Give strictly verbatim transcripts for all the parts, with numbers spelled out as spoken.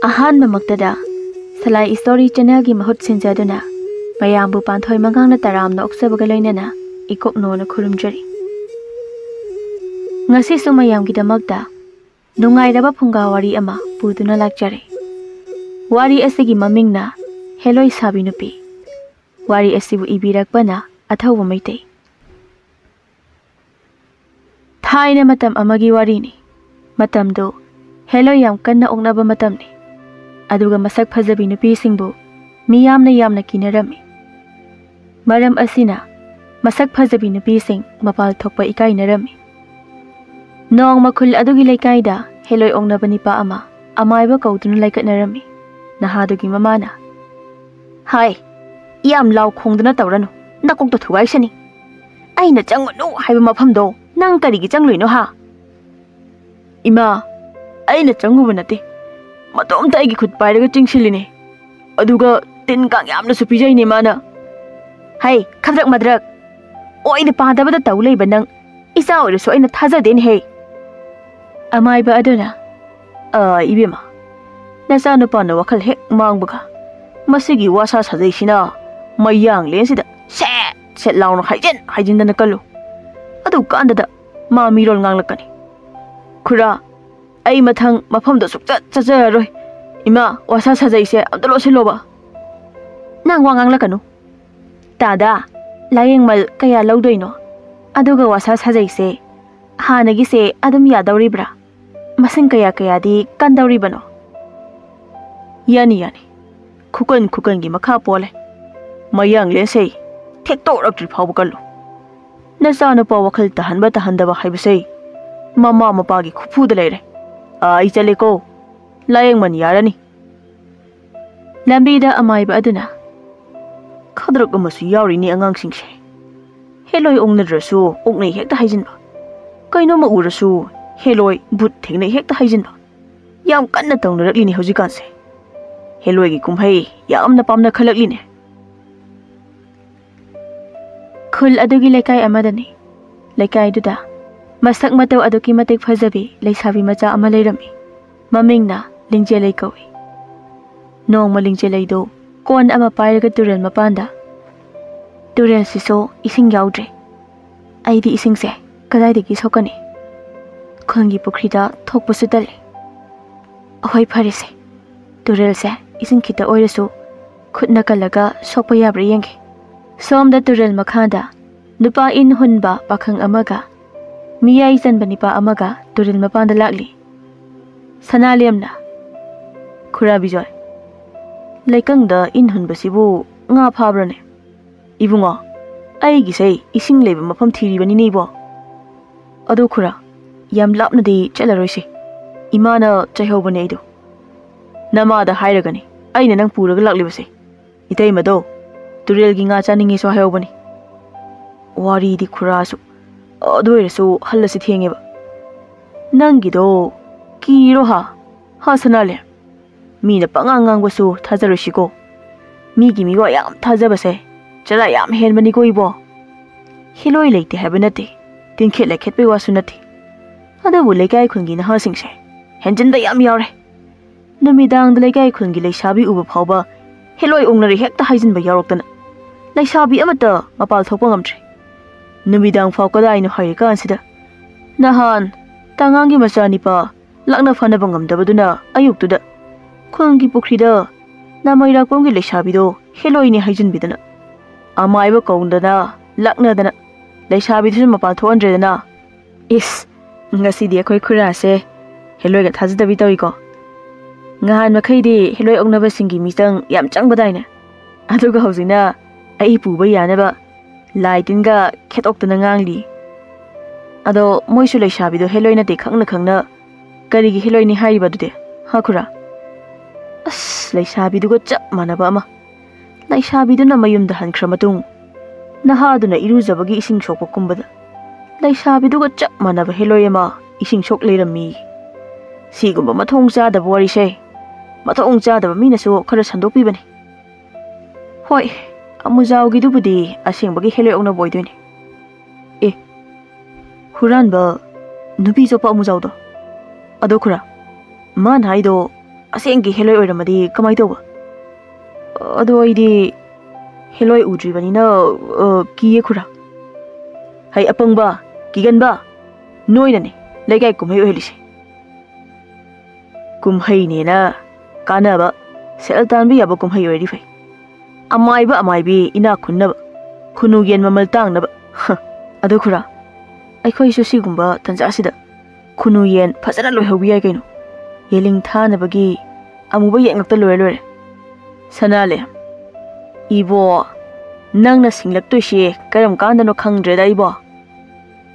ꯑꯍꯥꯟꯕꯃꯛꯇꯗ ꯁꯂꯥꯏ story ꯆꯦꯅꯦꯜꯒꯤ ꯃꯍꯨꯠ ꯁꯤꯟꯖꯗꯨꯅ ꯃꯌꯥꯝꯕꯨ ꯄꯥꯟꯊꯣꯏ ꯃꯉꯥꯡꯅ ꯇꯔꯥꯝꯅ ꯑꯣꯛꯆꯕꯒ ꯂꯣꯏꯅꯅ ꯏꯀꯣꯛ ꯅꯣꯅ ꯈꯨꯔꯨꯝꯖꯔꯤ꯫ ꯉꯁꯤꯁꯨ ꯃꯌꯥꯝꯒꯤꯗꯃꯛꯇ ꯅꯨꯡꯉꯥꯏꯔꯕ ꯐꯨꯡꯒꯥ ꯋꯥꯔꯤ ꯑꯃ ꯄꯨꯗꯨꯅ ꯂꯥꯛꯆꯔꯦ꯫ ꯋꯥꯔꯤ ꯑꯁꯤꯒꯤ ꯃꯃꯤꯡꯅ ꯍꯦꯂꯣꯏ ꯁꯥꯕꯤ ꯅꯨꯄꯤ꯫ ꯋꯥꯔꯤ ꯑꯁꯤꯕꯨ ꯏꯕꯤꯔꯛꯄꯅ ꯑꯊꯧꯕ ꯃꯩꯇꯩ꯫ ꯊꯥꯏꯅ ꯃꯇꯝ ꯑꯃꯒꯤ ꯋꯥꯔꯤꯅꯤ꯫ ꯃꯇꯝꯗꯨ ꯍꯦꯂꯣꯏ ꯌꯥꯝ ꯀꯟꯅ ꯑꯣꯛꯅꯕ ꯃꯇꯝꯅꯤ꯫ ꯑꯗꯨꯒ ꯃꯁꯛ ꯐꯖꯕꯤ ꯅꯨꯄꯤꯁꯤꯡꯕꯨ ꯃꯤꯌꯥꯝꯅ ꯌꯥꯝꯅ ꯀꯤꯅꯔꯝꯃꯤ꯫ ꯃꯔꯝ ꯑꯁꯤꯅ ꯃꯁꯛ ꯐꯖꯕꯤ ꯅꯨꯄꯤꯁꯤꯡ ꯃꯄꯥꯜ ꯊꯣꯛꯄ ꯏꯀꯥꯏꯅꯔꯝꯃꯤ꯫ ꯅꯣꯡꯃ ꯈꯨꯜ ꯑꯗꯨꯒꯤ ꯂꯩꯀꯥꯏꯗ ꯍꯦꯂꯣꯏ ꯑꯣꯛꯅꯕ ꯅꯤꯄꯥ ꯑꯃ ꯑꯃꯥꯏꯕ ꯀꯧꯗꯨꯅ ꯂꯥꯏꯀꯠꯅꯔꯝꯃꯤ꯫ ꯅꯍꯥꯗꯨꯒꯤ ꯃꯃꯥꯅ, "ꯍꯥꯏ, ꯌꯥꯝ ꯂꯥꯎ ꯈꯣꯡꯗꯨꯅ ꯇꯧꯔꯅꯨ, ꯅꯀꯣꯛꯇ ꯊꯨꯒꯥꯏꯁꯅꯤ꯫ ꯑꯩꯅ ꯆꯪꯉꯨꯅꯨ ꯍꯥꯏꯕ ꯃꯐꯝꯗꯣ ꯅꯪ ꯀꯔꯤꯒꯤ ꯆꯪꯂꯨꯏꯅꯣ ꯍꯥ?" "ꯏꯃꯥ, ꯑꯩꯅ ꯆꯪꯉꯨꯕ ꯅꯠꯇꯦ, ꯃꯇꯣꯝꯇ ꯑꯩꯒꯤ ꯈꯨꯠ ꯄꯥꯏꯔꯒ ꯆꯤꯡꯁꯤꯜꯂꯤꯅꯦ꯫ ꯑꯗꯨꯒ ꯇꯤꯟ ꯀꯥꯡ ꯌꯥꯝꯅꯁꯨ ꯄꯤꯖꯩꯅꯦ ꯃꯥꯅ꯫" "ꯍꯩ, ꯈꯗ꯭ꯔꯛ ꯃꯗ꯭ꯔꯛ! ꯑꯣꯏꯗ ꯄꯥꯗꯕꯗ ꯇꯧ ꯂꯩꯕ ꯅꯪ ꯏꯆꯥ ꯑꯣꯏꯔꯁꯨ ꯑꯩꯅ ꯊꯥꯖꯗꯦꯅꯦꯍꯦ꯫" ꯑꯃꯥꯏꯕ ꯑꯗꯨꯅ, "ꯑ, ꯏꯕꯦꯝꯃ, ꯅꯆꯥꯅꯨꯄꯥꯅ ꯋꯥꯈꯜ ꯍꯦꯛ ꯃꯥꯡꯕꯒ ꯃꯁꯤꯒꯤ ꯋꯥꯁꯥ ꯁꯥꯖꯩꯁꯤꯅ ꯃꯌꯥꯡꯂꯦꯟꯁꯤꯗ ꯁꯦꯠ ꯁꯦꯠ ꯂꯥꯎꯅ ꯍꯥꯏꯖꯤꯟ ꯍꯥꯏꯖꯤꯟꯗꯅ ꯀꯜꯂꯨ꯫ ꯑꯗꯨ ꯀꯥꯟꯗꯗ ꯃꯥ ꯃꯤꯔꯣꯜ ꯉꯥꯡꯂꯛꯀꯅꯤ꯫ ꯈꯨꯔꯥ, ꯑꯩ ꯃꯊꯪ ꯃꯐꯝꯗ ꯁꯨꯛꯆꯠ ꯆꯠꯆꯔꯔꯣꯏ꯫ ꯏꯃꯥ, ꯋꯥꯁꯥ ꯁꯥꯖꯩꯁꯦ ꯑꯝꯇ ꯂꯣꯠꯁꯤꯜꯂꯣꯕ꯫" "ꯅꯪ ꯋꯥ ꯉꯥꯡꯂꯛꯀꯅꯨ꯫ ꯇꯥꯗꯥ, ꯂꯥꯌꯦꯡꯃꯜ ꯀꯌꯥ ꯂꯧꯗꯣꯏꯅꯣ? ꯑꯗꯨꯒ ꯋꯥꯁꯥ ꯁꯥꯖꯩꯁꯦ ꯍꯥꯟꯅꯒꯤꯁꯦ ꯑꯗꯨꯝ ꯌꯥꯗꯧꯔꯤꯕ꯭ꯔꯥ? ꯃꯁꯤꯡ ꯀꯌꯥ ꯀꯌꯥꯗꯤ ꯀꯟꯗꯧꯔꯤꯕꯅꯣ?" "ꯌꯥꯅꯤ, ꯌꯥꯅꯤ꯫ ꯈꯨꯀꯟ ꯈꯨꯀꯟꯒꯤ ꯃꯈꯥ ꯄꯣꯜꯂꯦ꯫ ꯃꯌꯥꯡꯂꯦꯟꯁꯦ ꯊꯦꯛꯇꯣꯛꯔꯛꯇ꯭ꯔꯤ ꯐꯥꯎꯕ ꯀꯜꯂꯨ꯫ ꯅꯆꯥꯅꯨꯄꯥ ꯋꯥꯈꯜ ꯇꯥꯍꯟꯕ ꯇꯥꯍꯟꯗꯕ ꯍꯥꯏꯕꯁꯦ ꯃꯃꯥ ꯃꯄꯥꯒꯤ ꯈꯨꯐꯨꯗ ꯂꯩꯔꯦ꯫ ꯑꯥ, ꯑꯩ ꯆꯠꯂꯦꯀꯣ꯫ ꯂꯥꯌꯦꯡꯃꯟ ꯌꯥꯔꯅꯤ꯫" ꯂꯝꯕꯤꯗ ꯑꯃꯥꯏꯕ ꯑꯗꯨꯅ, "ꯈꯗ꯭ꯔꯛ ꯑꯃꯁꯨ ꯌꯥꯎꯔꯤꯅꯦ ꯑꯉꯥꯡꯁꯤꯡꯁꯦ꯫ ꯍꯦꯂꯣꯏ ꯑꯣꯛꯅꯗ꯭ꯔꯁꯨ ꯑꯣꯛꯅꯩ ꯍꯦꯛꯇ ꯍꯥꯏꯖꯤꯟꯕ꯫ ꯀꯩꯅꯣꯝꯃ ꯎꯔꯁꯨ ꯍꯦꯂꯣꯏ, ꯚꯨꯠ ꯊꯦꯡꯅꯩ ꯍꯦꯛꯇ ꯍꯥꯏꯖꯤꯟꯕ꯫ ꯌꯥꯝ ꯀꯟꯅ ꯇꯧꯅꯔꯛꯂꯤꯅꯦ ꯍꯧꯖꯤꯛꯀꯥꯟꯁꯦ꯫ ꯍꯦꯂꯣꯏꯒꯤ ꯀꯨꯝꯍꯩ ꯌꯥꯝꯅ ꯄꯥꯝꯅꯈꯠꯂꯛꯂꯤꯅꯦ꯫" ꯈꯨꯜ ꯑꯗꯨꯒꯤ ꯂꯩꯀꯥꯏ ꯑꯃꯗꯅꯤ꯫ ꯂꯩꯀꯥꯏꯗꯨꯗ ꯃꯁꯛ ꯃꯇꯧ ꯑꯗꯨꯛꯀꯤ ꯃꯇꯤꯛ ꯐꯖꯕꯤ ꯂꯩꯁꯥꯕꯤ ꯃꯆꯥ ꯑꯃ ꯂꯩꯔꯝꯃꯤ꯫ ꯃꯃꯤꯡꯅ ꯂꯤꯡꯖꯦꯜꯂꯩ ꯀꯧꯏ꯫ ꯅꯣꯡꯃ ꯂꯤꯡꯖꯦꯜ ꯂꯩꯗꯨ ꯀꯣꯟ ꯑꯃ ꯄꯥꯏꯔꯒ ꯇꯨꯔꯦꯜ ꯃꯄꯥꯟꯗ, "ꯇꯨꯔꯦꯜꯁꯤꯁꯨ ꯏꯁꯤꯡ ꯌꯥꯎꯗ꯭ꯔꯦ꯫ ꯑꯩꯗꯤ ꯏꯁꯤꯡꯁꯦ ꯀꯗꯥꯏꯗꯒꯤ ꯁꯣꯛꯀꯅꯤ? ꯈꯨꯟꯒꯤ ꯄꯨꯈ꯭ꯔꯤꯗ ꯊꯣꯛꯄꯁꯨ ꯇꯜꯂꯤ꯫ ꯑꯍꯣꯏ, ꯐꯔꯦꯁꯦ, ꯇꯨꯔꯦꯜꯁꯦ ꯏꯁꯤꯡ ꯈꯤꯇ ꯑꯣꯏꯔꯁꯨ ꯈꯨꯠꯅ ꯀꯜꯂꯒ ꯁꯣꯛꯄ ꯌꯥꯕ꯭ꯔꯥ ꯌꯦꯡꯒꯦ"꯫ ꯁꯣꯝꯗ ꯇꯨꯔꯦꯜ ꯃꯈꯥꯗ ꯅꯨꯄꯥ ꯏꯟ ꯍꯨꯟꯕ ꯄꯥꯈꯪ ꯑꯃꯒ ꯃꯤꯌꯥꯏ ꯆꯟꯕ ꯅꯤꯄꯥ ꯑꯃꯒ ꯇꯨꯔꯦꯜ ꯃꯄꯥꯟꯗ ꯂꯥꯛꯂꯤ꯫ ꯁꯅꯥꯂꯦꯝꯅ, "ꯈꯨꯔꯥ ꯕꯤꯖꯣꯏ, ꯂꯩꯀꯪꯗ ꯏꯟ ꯍꯨꯟꯕꯁꯤꯕꯨ ꯉꯥ ꯐꯥꯕ꯭ꯔꯅꯦ?" "ꯏꯕꯨꯡꯉꯣ, ꯑꯩꯒꯤꯁꯦ ꯏꯁꯤꯡ ꯂꯩꯕ ꯃꯐꯝ ꯊꯤꯔꯤꯕꯅꯤꯅꯦ ꯏꯕꯣ꯫ ꯑꯗꯨ ꯈꯨꯔꯥ, ꯌꯥꯝ ꯂꯥꯞꯅꯗꯤ ꯆꯠꯂꯔꯣꯏꯁꯦ꯫ ꯏꯃꯥꯅ ꯆꯩꯍꯧꯕꯅꯦ ꯑꯩꯗꯣ꯫ ꯅꯃꯥꯗ ꯍꯥꯏꯔꯒꯅꯤ ꯑꯩꯅ ꯅꯪ ꯄꯨꯔꯒ ꯂꯥꯛꯂꯤꯕꯁꯦ꯫ ꯏꯇꯩꯃꯗꯣ ꯇꯨꯔꯦꯜꯒꯤ ꯉꯥ ꯆꯥꯅꯤꯡꯉꯦꯁꯨ ꯍꯥꯏꯍꯧꯕꯅꯤ꯫ ꯋꯥꯔꯤꯗꯤ ꯈꯨꯔꯥꯁꯨ꯫ ꯑꯗꯨ ꯑꯣꯏꯔꯁꯨ ꯍꯜꯂꯁꯤ ꯊꯦꯡꯉꯦꯕ꯫ ꯅꯪꯒꯤꯗꯣ ꯀꯤꯔꯣ ꯍꯥ, ꯍꯥ ꯁꯅꯥꯂꯦꯝ? ꯃꯤꯅ ꯄꯉꯥꯡ ꯉꯥꯡꯕꯁꯨ ꯊꯥꯖꯔꯣꯏꯁꯤꯀꯣ꯫ ꯃꯤꯒꯤ ꯃꯤꯋꯥ ꯌꯥꯝ ꯊꯥꯖꯕꯁꯦ ꯆꯔꯥ ꯌꯥꯝ ꯍꯦꯟꯕꯅꯤꯀꯣ ꯏꯕꯣ꯫ ꯍꯦꯂꯣꯏ ꯂꯩꯇꯦ ꯍꯥꯏꯕ ꯅꯠꯇꯦ, ꯇꯤꯡꯈꯦꯠ ꯂꯩꯈꯦꯠꯄꯩ ꯋꯥꯁꯨ ꯅꯠꯇꯦ꯫ ꯑꯗꯨꯕꯨ ꯂꯩꯀꯥꯏ ꯈꯨꯟꯒꯤ ꯅꯍꯥꯁꯤꯡꯁꯦ ꯍꯦꯟꯖꯤꯟꯕ ꯌꯥꯝ ꯌꯥꯎꯔꯦ꯫ ꯅꯨꯃꯤꯗꯥꯡꯗ ꯂꯩꯀꯥꯏ ꯈꯨꯟꯒꯤ ꯂꯩꯁꯥꯕꯤ ꯎꯕ ꯐꯥꯎꯕ ꯍꯦꯂꯣꯏ ꯑꯣꯛꯅꯔꯦ ꯍꯦꯛꯇ ꯍꯥꯏꯖꯤꯟꯕ ꯌꯥꯎꯔꯛꯇꯅ꯫ ꯂꯩꯁꯥꯕꯤ ꯑꯃꯠꯇ ꯃꯄꯥꯜ ꯊꯣꯛꯄ ꯉꯝꯗ꯭ꯔꯦ꯫ ꯅꯨꯃꯤꯗꯥꯡ ꯐꯥꯎ ꯀꯗꯥꯏꯅꯣ ꯍꯥꯏꯔꯤꯀꯥꯟꯁꯤꯗ, ꯅꯍꯥꯟ ꯇꯥꯉꯥꯡꯒꯤ ꯃꯆꯥꯅꯤꯄꯥ ꯂꯥꯛꯅ ꯐꯥꯅꯕ ꯉꯝꯗꯕꯗꯨꯅ ꯑꯌꯨꯛꯇꯨꯗ ꯈꯨꯜꯒꯤ ꯄꯨꯈ꯭ꯔꯤꯗ ꯅꯥꯃꯩꯔꯥꯛꯄꯝꯒꯤ ꯂꯩꯁꯥꯕꯤꯗꯣ ꯍꯦꯂꯣꯏꯅꯤ ꯍꯥꯏꯖꯤꯟꯕꯤꯗꯅ, ꯑꯃꯥꯏꯕ ꯀꯧꯗꯅ ꯂꯥꯛꯅꯗꯅ ꯂꯩꯁꯥꯕꯤꯗꯨꯁꯨ ꯃꯄꯥꯟ ꯊꯣꯛꯍꯟꯗ꯭ꯔꯦꯗꯅ꯫ ꯏꯁ, ꯉꯁꯤꯗꯤ ꯑꯩꯈꯣꯏ ꯈꯨꯔꯥꯁꯦ ꯍꯦꯂꯣꯏꯒ ꯊꯥꯖꯗꯕꯤ ꯇꯧꯏꯀꯣ꯫ ꯉꯍꯥꯟ ꯃꯈꯩꯗꯤ ꯍꯦꯂꯣꯏ ꯑꯣꯛꯅꯕꯁꯤꯡꯒꯤ ꯃꯤꯆꯪ ꯌꯥꯝ ꯆꯪꯕꯗꯥꯏꯅꯦ? ꯑꯗꯨꯒ ꯍꯧꯖꯤꯛꯅ ꯑꯩ ꯄꯨꯕ ꯌꯥꯅꯕ ꯂꯥꯏ ꯇꯤꯟꯒ ꯈꯦꯠꯇꯣꯛꯇꯅ ꯉꯥꯡꯂꯤ꯫ ꯑꯗꯣ ꯃꯣꯏꯁꯨ ꯂꯩꯁꯥꯕꯤꯗꯣ ꯍꯦꯂꯣꯏ ꯅꯠꯇꯦ ꯈꯪꯅ ꯈꯪꯅ ꯀꯔꯤꯒꯤ ꯍꯦꯂꯣꯏꯅꯤ ꯍꯥꯏꯔꯤꯕ ꯑꯗꯨꯗꯤ, ꯍꯥ ꯈꯨꯔꯥ? ꯑꯁ, ꯂꯩꯁꯥꯕꯤꯗꯨꯒ ꯆꯞ ꯃꯥꯟꯅꯕ ꯑꯃ꯫ ꯂꯩꯁꯥꯕꯤꯗꯨꯅ ꯃꯌꯨꯝꯗ ꯍꯟꯈ꯭ꯔ ꯃꯇꯨꯡ, ꯅꯍꯥꯗꯨꯅ ꯏꯔꯨꯖꯕꯒꯤ ꯏꯁꯤꯡ ꯁꯣꯛꯄ ꯀꯨꯝꯕꯗ, ꯂꯩꯁꯥꯕꯤꯗꯨꯒ ꯆꯞ ꯃꯥꯟꯅꯕ ꯍꯦꯂꯣꯏ ꯑꯃ ꯏꯁꯤꯡ ꯁꯣꯛ ꯂꯩꯔꯝꯃꯤ꯫ ꯁꯤꯒꯨꯝꯕ ꯃꯊꯣꯡ ꯆꯥꯗꯕ ꯋꯥꯔꯤꯁꯦ ꯃꯊꯣꯡ ꯆꯥꯗꯕ ꯃꯤꯅꯁꯨ ꯈꯔ ꯁꯟꯗꯣꯛꯄꯤꯕꯅꯤ꯫ ꯍꯣꯏ, ꯑꯃꯨꯖꯥꯎꯒꯤꯗꯨꯕꯨꯗꯤ ꯑꯁꯦꯡꯕꯒꯤ ꯍꯦꯂꯣꯏ ꯑꯣꯛꯅꯕ ꯑꯣꯏꯗꯣꯏꯅꯤ꯫ ꯑꯦ, ꯍꯨꯔꯥꯟꯕ ꯅꯨꯄꯤ ꯆꯣꯞꯄ ꯑꯃꯨꯖꯥꯎꯗꯣ? ꯑꯗꯣ ꯈꯨꯔꯥ, ꯃꯥꯅ ꯍꯥꯏꯗꯣ ꯑꯁꯦꯡꯒꯤ ꯍꯦꯂꯣꯏ ꯑꯣꯏꯔꯝꯃꯗꯤ ꯀꯃꯥꯏ ꯇꯧꯕ? ꯑꯗꯣ ꯑꯩꯗꯤ ꯍꯦꯂꯣꯏ ꯎꯗ꯭ꯔꯤꯕꯅꯤꯅ, ꯑ, ꯀꯤꯌꯦ ꯈꯨꯔꯥ꯫ ꯍꯩ ꯑꯄꯪꯕ, ꯀꯤꯒꯟꯕ, ꯅꯣꯏꯅꯅꯦ ꯂꯩꯀꯥꯏ ꯀꯨꯝꯍꯩ ꯑꯣꯏꯍꯜꯂꯤꯁꯦ꯫ ꯀꯨꯝꯍꯩꯅꯦꯅ ꯀꯥꯟꯅꯕ, ꯁꯦꯜ ꯇꯥꯟꯕ ꯌꯥꯕ ꯀꯨꯝꯍꯩ ꯑꯣꯏꯔꯗꯤ ꯐꯩ꯫ ꯑꯃꯥꯏꯕ ꯑꯃꯥꯏꯕꯤ ꯏꯅꯥꯛ ꯈꯨꯟꯅꯕ, ꯈꯨꯅꯨ ꯌꯦꯟ ꯃꯃꯜ ꯇꯥꯡꯅꯕ꯫ ꯍ, ꯑꯗꯨ ꯈꯨꯔꯥ, ꯑꯩꯈꯣꯏꯁꯨ ꯁꯤꯒꯨꯝꯕ ꯇꯟꯖꯥꯁꯤꯗ ꯈꯨꯅꯨ ꯌꯦꯟ ꯐꯖꯅ ꯂꯣꯏꯍꯧꯕ ꯌꯥꯏ ꯀꯩꯅꯣ꯫ ꯌꯦꯂꯤꯡ ꯊꯥꯅꯕꯒꯤ ꯑꯃꯨꯕ ꯌꯦꯟ ꯉꯥꯛꯇ ꯂꯣꯏꯔ ꯂꯣꯏꯔꯦ꯫ ꯁꯅꯥꯂꯦꯝ, ꯏꯕꯣ, ꯅꯪꯅ ꯁꯤꯡꯂꯛꯇꯣꯏꯁꯦ ꯀꯔꯝ ꯀꯥꯟꯗꯅꯣ ꯈꯪꯗ꯭ꯔꯦꯗ ꯏꯕꯣ꯫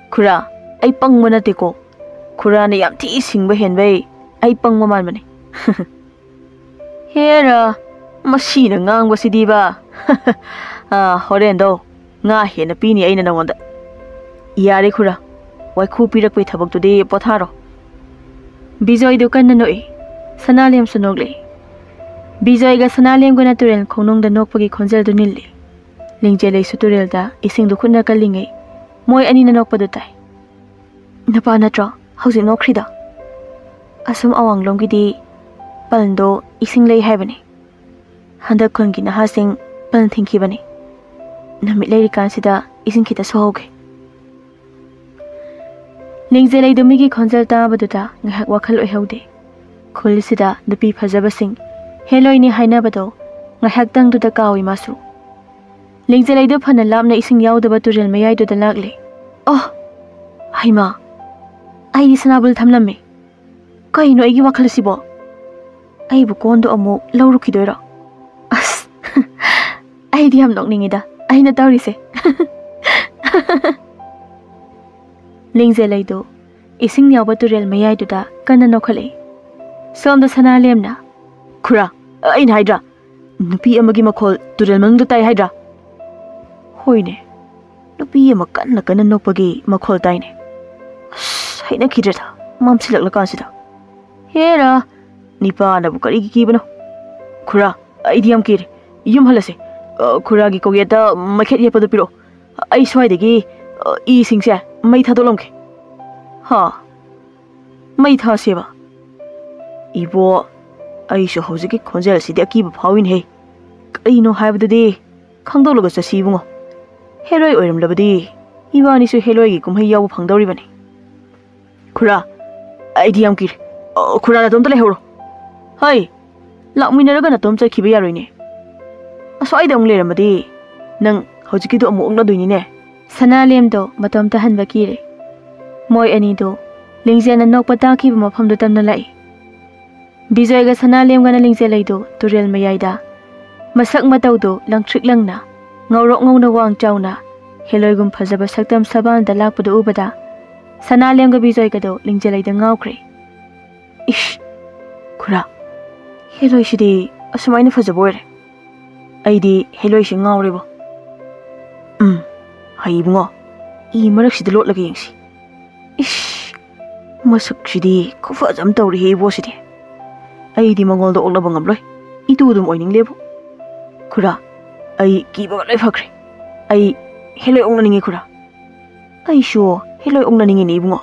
ꯈꯨꯔꯥ, ꯑꯩ ꯄꯪꯕ ꯅꯠꯇꯦꯀꯣ꯫ ꯈꯨꯔꯥꯅ ꯌꯥꯝ ꯊꯤ ꯁꯤꯡꯕ ꯍꯦꯟꯕꯩ ꯑꯩ ꯄꯪꯕ ꯃꯥꯟꯕꯅꯦ꯫ ꯍꯦꯔꯥ, ꯃꯁꯤꯅ ꯉꯥꯡꯕꯁꯤꯗꯤꯕ꯫ ꯑꯥ, ꯍꯣꯔꯦꯟꯗꯣ ꯉꯥ ꯍꯦꯟꯅ ꯄꯤꯅꯤ ꯑꯩꯅ ꯅꯉꯣꯟꯗ꯫ ꯌꯥꯔꯦ ꯈꯨꯔꯥ, ꯋꯥꯏꯈꯨ ꯄꯤꯔꯛꯄꯩ ꯊꯕꯛꯇꯨꯗꯤ ꯄꯣꯊꯥꯔꯣ꯫ ꯕꯤꯖꯣꯏꯗꯨ ꯀꯟꯅ ꯅꯣꯛꯏ꯫ ꯁꯅꯥꯂꯦꯝꯁꯨ ꯅꯣꯛꯂꯛꯏ꯫ ꯕꯤꯖꯣꯏꯒ ꯁꯅꯥꯂꯦꯝꯒꯅ ꯇꯨꯔꯦꯜ ꯈꯣꯡꯅꯨꯡꯗ ꯅꯣꯛꯄꯒꯤ ꯈꯣꯟꯖꯦꯜꯗꯨ ꯅꯤꯜꯂꯤ꯫ ꯂꯤꯡꯖꯦꯜꯂꯩꯁꯨ ꯇꯨꯔꯦꯜꯗ ꯏꯁꯤꯡꯗꯨ ꯈꯨꯠꯅ ꯀꯜꯂꯤꯉꯩ ꯃꯣꯏ ꯑꯅꯤꯅ ꯅꯣꯛꯄꯗꯨ ꯇꯥꯏ꯫ "ꯅꯨꯄꯥ ꯅꯠꯇ꯭ꯔꯣ ꯍꯧꯖꯤꯛ ꯅꯣꯛꯈ꯭ꯔꯤꯗꯣ?" ꯑꯁꯨꯝ ꯑꯋꯥꯡꯂꯣꯝꯒꯤꯗꯤ ꯄꯟꯗꯣ ꯏꯁꯤꯡ ꯂꯩ ꯍꯥꯏꯕꯅꯤ꯫ ꯍꯟꯗꯛ ꯈꯨꯟꯒꯤ ꯅꯍꯥꯁꯤꯡ ꯄꯟ ꯊꯤꯡꯈꯤꯕꯅꯤ꯫ ꯅꯨꯃꯤꯠ ꯂꯩꯔꯤꯀꯥꯟꯁꯤꯗ ꯏꯁꯤꯡ ꯈꯤꯇ ꯁꯨꯍꯧꯒꯦ꯫ ꯂꯤꯡꯖꯦꯜꯂꯩꯗꯨ ꯃꯤꯒꯤ ꯈꯣꯟꯖꯦꯜ ꯇꯥꯕꯗꯨꯗ ꯉꯥꯏꯍꯥꯛ ꯋꯥꯈꯜ ꯑꯣꯏꯍꯧꯗꯦ꯫ ꯈꯨꯜꯁꯤꯗ ꯅꯨꯄꯤ ꯐꯖꯕꯁꯤꯡ ꯍꯦꯂꯣꯏꯅꯤ ꯍꯥꯏꯅꯕꯗꯣ ꯉꯥꯏꯍꯥꯛꯇꯪꯗꯨꯗ ꯀꯥꯎꯏ ꯃꯥꯁꯨ꯫ ꯂꯤꯡꯖꯦꯜꯂꯩꯗꯨ ꯐꯅ ꯂꯥꯞꯅ ꯏꯁꯤꯡ ꯌꯥꯎꯗꯕ ꯇꯨꯔꯦꯜ ꯃꯌꯥꯏꯗꯨꯗ ꯂꯥꯛꯂꯦ꯫ ꯑꯣ! ꯍꯩꯃꯥ! ꯑꯩꯗꯤ ꯁꯅꯥꯕꯨꯜ ꯊꯝꯂꯝꯃꯦ꯫ ꯀꯩꯅꯣ ꯑꯩꯒꯤ ꯋꯥꯈꯜꯁꯤꯕꯣ? ꯑꯩꯕꯨ ꯀꯣꯟꯗꯣ ꯑꯃꯨꯛ ꯂꯧꯔꯨꯈꯤꯗꯣꯏꯔꯣ? ꯑꯁ, ꯑꯩꯗꯤ ꯌꯥꯝ ꯅꯣꯛꯅꯤꯡꯉꯤꯗ ꯑꯩꯅ ꯇꯧꯔꯤꯁꯦ꯫ ꯂꯤꯡꯖꯦꯜꯂꯩꯗꯨ ꯏꯁꯤꯡ ꯌꯥꯎꯕ ꯇꯨꯔꯦꯜ ꯃꯌꯥꯏꯗꯨꯗ ꯀꯟꯅ ꯅꯣꯛꯈꯠꯂꯛꯏ꯫ ꯁꯣꯝꯗ ꯁꯅꯥꯂꯦꯝꯅ, "ꯈꯨꯔꯥ, ꯑꯩꯅ ꯍꯥꯏꯗ꯭ꯔꯥ, ꯅꯨꯄꯤ ꯑꯃꯒꯤ ꯃꯈꯣꯜ ꯇꯨꯔꯦꯜ ꯃꯅꯨꯡꯗ ꯇꯥꯏ ꯍꯥꯏꯗ꯭ꯔꯥ?" ꯍꯣꯏꯅꯦ, ꯅꯨꯄꯤ ꯑꯃ ꯀꯟꯅ ꯀꯟꯅ ꯅꯣꯛꯄꯒꯤ ꯃꯈꯣꯜ ꯇꯥꯏꯅꯦ꯫ ꯑꯁ, ꯍꯩꯅꯈꯤꯗ꯭ꯔꯦꯗ, ꯃꯝꯁꯤꯜꯂꯛꯂꯀꯥꯟꯁꯤꯗ꯫ ꯍꯦꯔꯥ, ꯅꯤꯄꯥꯅꯕꯨ ꯀꯔꯤꯒꯤ ꯀꯤꯕꯅꯣ? ꯈꯨꯔꯥ, ꯑꯩꯗꯤ ꯌꯥꯝ ꯀꯤꯔꯦ꯫ ꯌꯨꯝ ꯍꯜꯂꯁꯦ꯫ ꯑ, ꯈꯨꯔꯥꯒꯤ ꯀꯧꯌꯦꯠꯇ ꯃꯩꯈꯦꯠ ꯌꯦꯞꯄꯗꯨ ꯄꯤꯔꯛꯑꯣ꯫ ꯑꯩ ꯁ꯭ꯋꯥꯏꯗꯒꯤ, ꯑ, ꯏꯁꯤꯡꯁꯦ ꯃꯩ ꯊꯥꯗꯣꯛꯂꯝꯒꯦ꯫ ꯍꯥ? ꯃꯩ ꯊꯥꯁꯦꯕ? ꯏꯕꯣ, ꯑꯩꯁꯨ ꯍꯧꯖꯤꯛꯀꯤ ꯈꯣꯟꯖꯦꯜꯁꯤꯗꯤ ꯑꯀꯤꯕ ꯐꯥꯎꯏꯅꯦꯍꯦ꯫ ꯀꯩꯅꯣ ꯍꯥꯏꯕꯗꯨꯗꯤ? ꯈꯪꯗꯣꯛꯂꯒ ꯆꯠꯁꯤ ꯏꯕꯨꯡꯉꯣ꯫ ꯍꯦꯂꯣꯏ ꯑꯣꯏꯔꯝꯂꯕꯗꯤ ꯏꯕꯥꯅꯤꯁꯨ ꯍꯦꯂꯣꯏꯒꯤ ꯀꯨꯝꯍꯩ ꯌꯥꯎꯕ ꯐꯪꯗꯧꯔꯤꯕꯅꯤ꯫ ꯈꯨꯔꯥ, ꯑꯩꯗꯤ ꯌꯥꯝ ꯀꯤꯔꯦ꯫ ꯑ, ꯈꯨꯔꯥ, ꯅꯇꯣꯝꯇ ꯂꯩꯍꯧꯔꯣ꯫ ꯍꯩ, ꯂꯥꯛꯃꯤꯟꯅꯔꯒ ꯅꯇꯣꯝ ꯆꯠꯈꯤꯕ ꯌꯥꯔꯣꯏꯅꯦ꯫ ꯑꯁ꯭ꯋꯥꯏꯗ ꯑꯃꯨꯛ ꯂꯩꯔꯝꯃꯗꯤ ꯅꯪ ꯍꯧꯖꯤꯛꯀꯤꯗꯣ ꯑꯃꯨꯛ ꯑꯣꯛꯅꯗꯣꯏꯅꯤꯅꯦ꯫ ꯁꯅꯥꯂꯦꯝꯗꯣ ꯃꯇꯣꯝꯇ ꯍꯟꯕ ꯀꯤꯔꯦ꯫ ꯃꯣꯏ ꯑꯅꯤꯗꯣ ꯂꯤꯡꯖꯦꯜꯅ ꯅꯣꯛꯄ ꯇꯥꯈꯤꯕ ꯃꯐꯝꯗꯨ ꯇꯝꯅ ꯂꯥꯛꯏ꯫ ꯕꯤꯖꯣꯏꯒ ꯁꯅꯥꯂꯦꯝꯒꯅ ꯂꯤꯡꯖꯦꯜ ꯂꯩꯗꯣ ꯇꯨꯔꯦꯜ ꯃꯌꯥꯏꯗ ꯃꯁꯛ ꯃꯇꯧꯗꯣ ꯂꯪꯇ꯭ꯔꯤꯛ ꯂꯪꯅ, ꯉꯧꯔꯣꯛ ꯉꯧꯅ, ꯋꯥꯡ ꯆꯥꯎꯅ, ꯍꯦꯂꯣꯏꯒꯨꯝ ꯐꯖꯕ ꯁꯛꯇꯝ ꯁꯕꯥꯟꯗ ꯂꯥꯛꯄꯗꯨ ꯎꯕꯗ ꯁꯅꯥꯂꯦꯝꯒ ꯕꯤꯖꯣꯏꯒꯗꯣ ꯂꯤꯡꯖꯦꯜ ꯂꯩꯗ ꯉꯥꯎꯈ꯭ꯔꯦ꯫ ꯏꯁ! ꯈꯨꯔꯥ, ꯍꯦꯂꯣꯏꯁꯤꯗꯤ ꯑꯁꯨꯃꯥꯏꯅ ꯐꯖꯕ ꯑꯣꯏꯔꯦ꯫ ꯑꯩꯗꯤ ꯍꯦꯂꯣꯏꯁꯤ ꯉꯥꯎꯔꯦꯕꯣ꯫ ꯎꯝ, ꯍꯩ ꯏꯕꯨꯡꯉꯣ, ꯏ ꯃꯔꯛꯁꯤꯗ ꯂꯣꯠꯂꯒ ꯌꯦꯡꯁꯤ꯫ ꯏꯁ! ꯃꯁꯛꯁꯤꯗꯤ ꯈꯨꯐꯖ ꯑꯃ ꯇꯧꯔꯤꯍꯦ ꯏꯕꯣꯁꯤꯗꯤ꯫ ꯑꯩꯗꯤ ꯃꯉꯣꯟꯗ ꯑꯣꯛꯅꯕ ꯉꯝꯂꯣꯏ꯫ ꯏꯇꯨ ꯑꯗꯨꯝ ꯑꯣꯏꯅꯤꯡꯂꯦꯕꯨ꯫ ꯈꯨꯔꯥ, ꯑꯩ ꯀꯤꯕꯒ ꯂꯣꯏ ꯐꯈ꯭ꯔꯦ꯫ ꯑꯩ ꯍꯦꯂꯣꯏ ꯑꯣꯛꯅꯅꯤꯡꯉꯤ ꯈꯨꯔꯥ꯫ ꯑꯩꯁꯨ ꯍꯦꯂꯣꯏ ꯑꯣꯛꯅꯅꯤꯡꯉꯤꯅꯦ ꯏꯕꯨꯡꯉꯣ꯫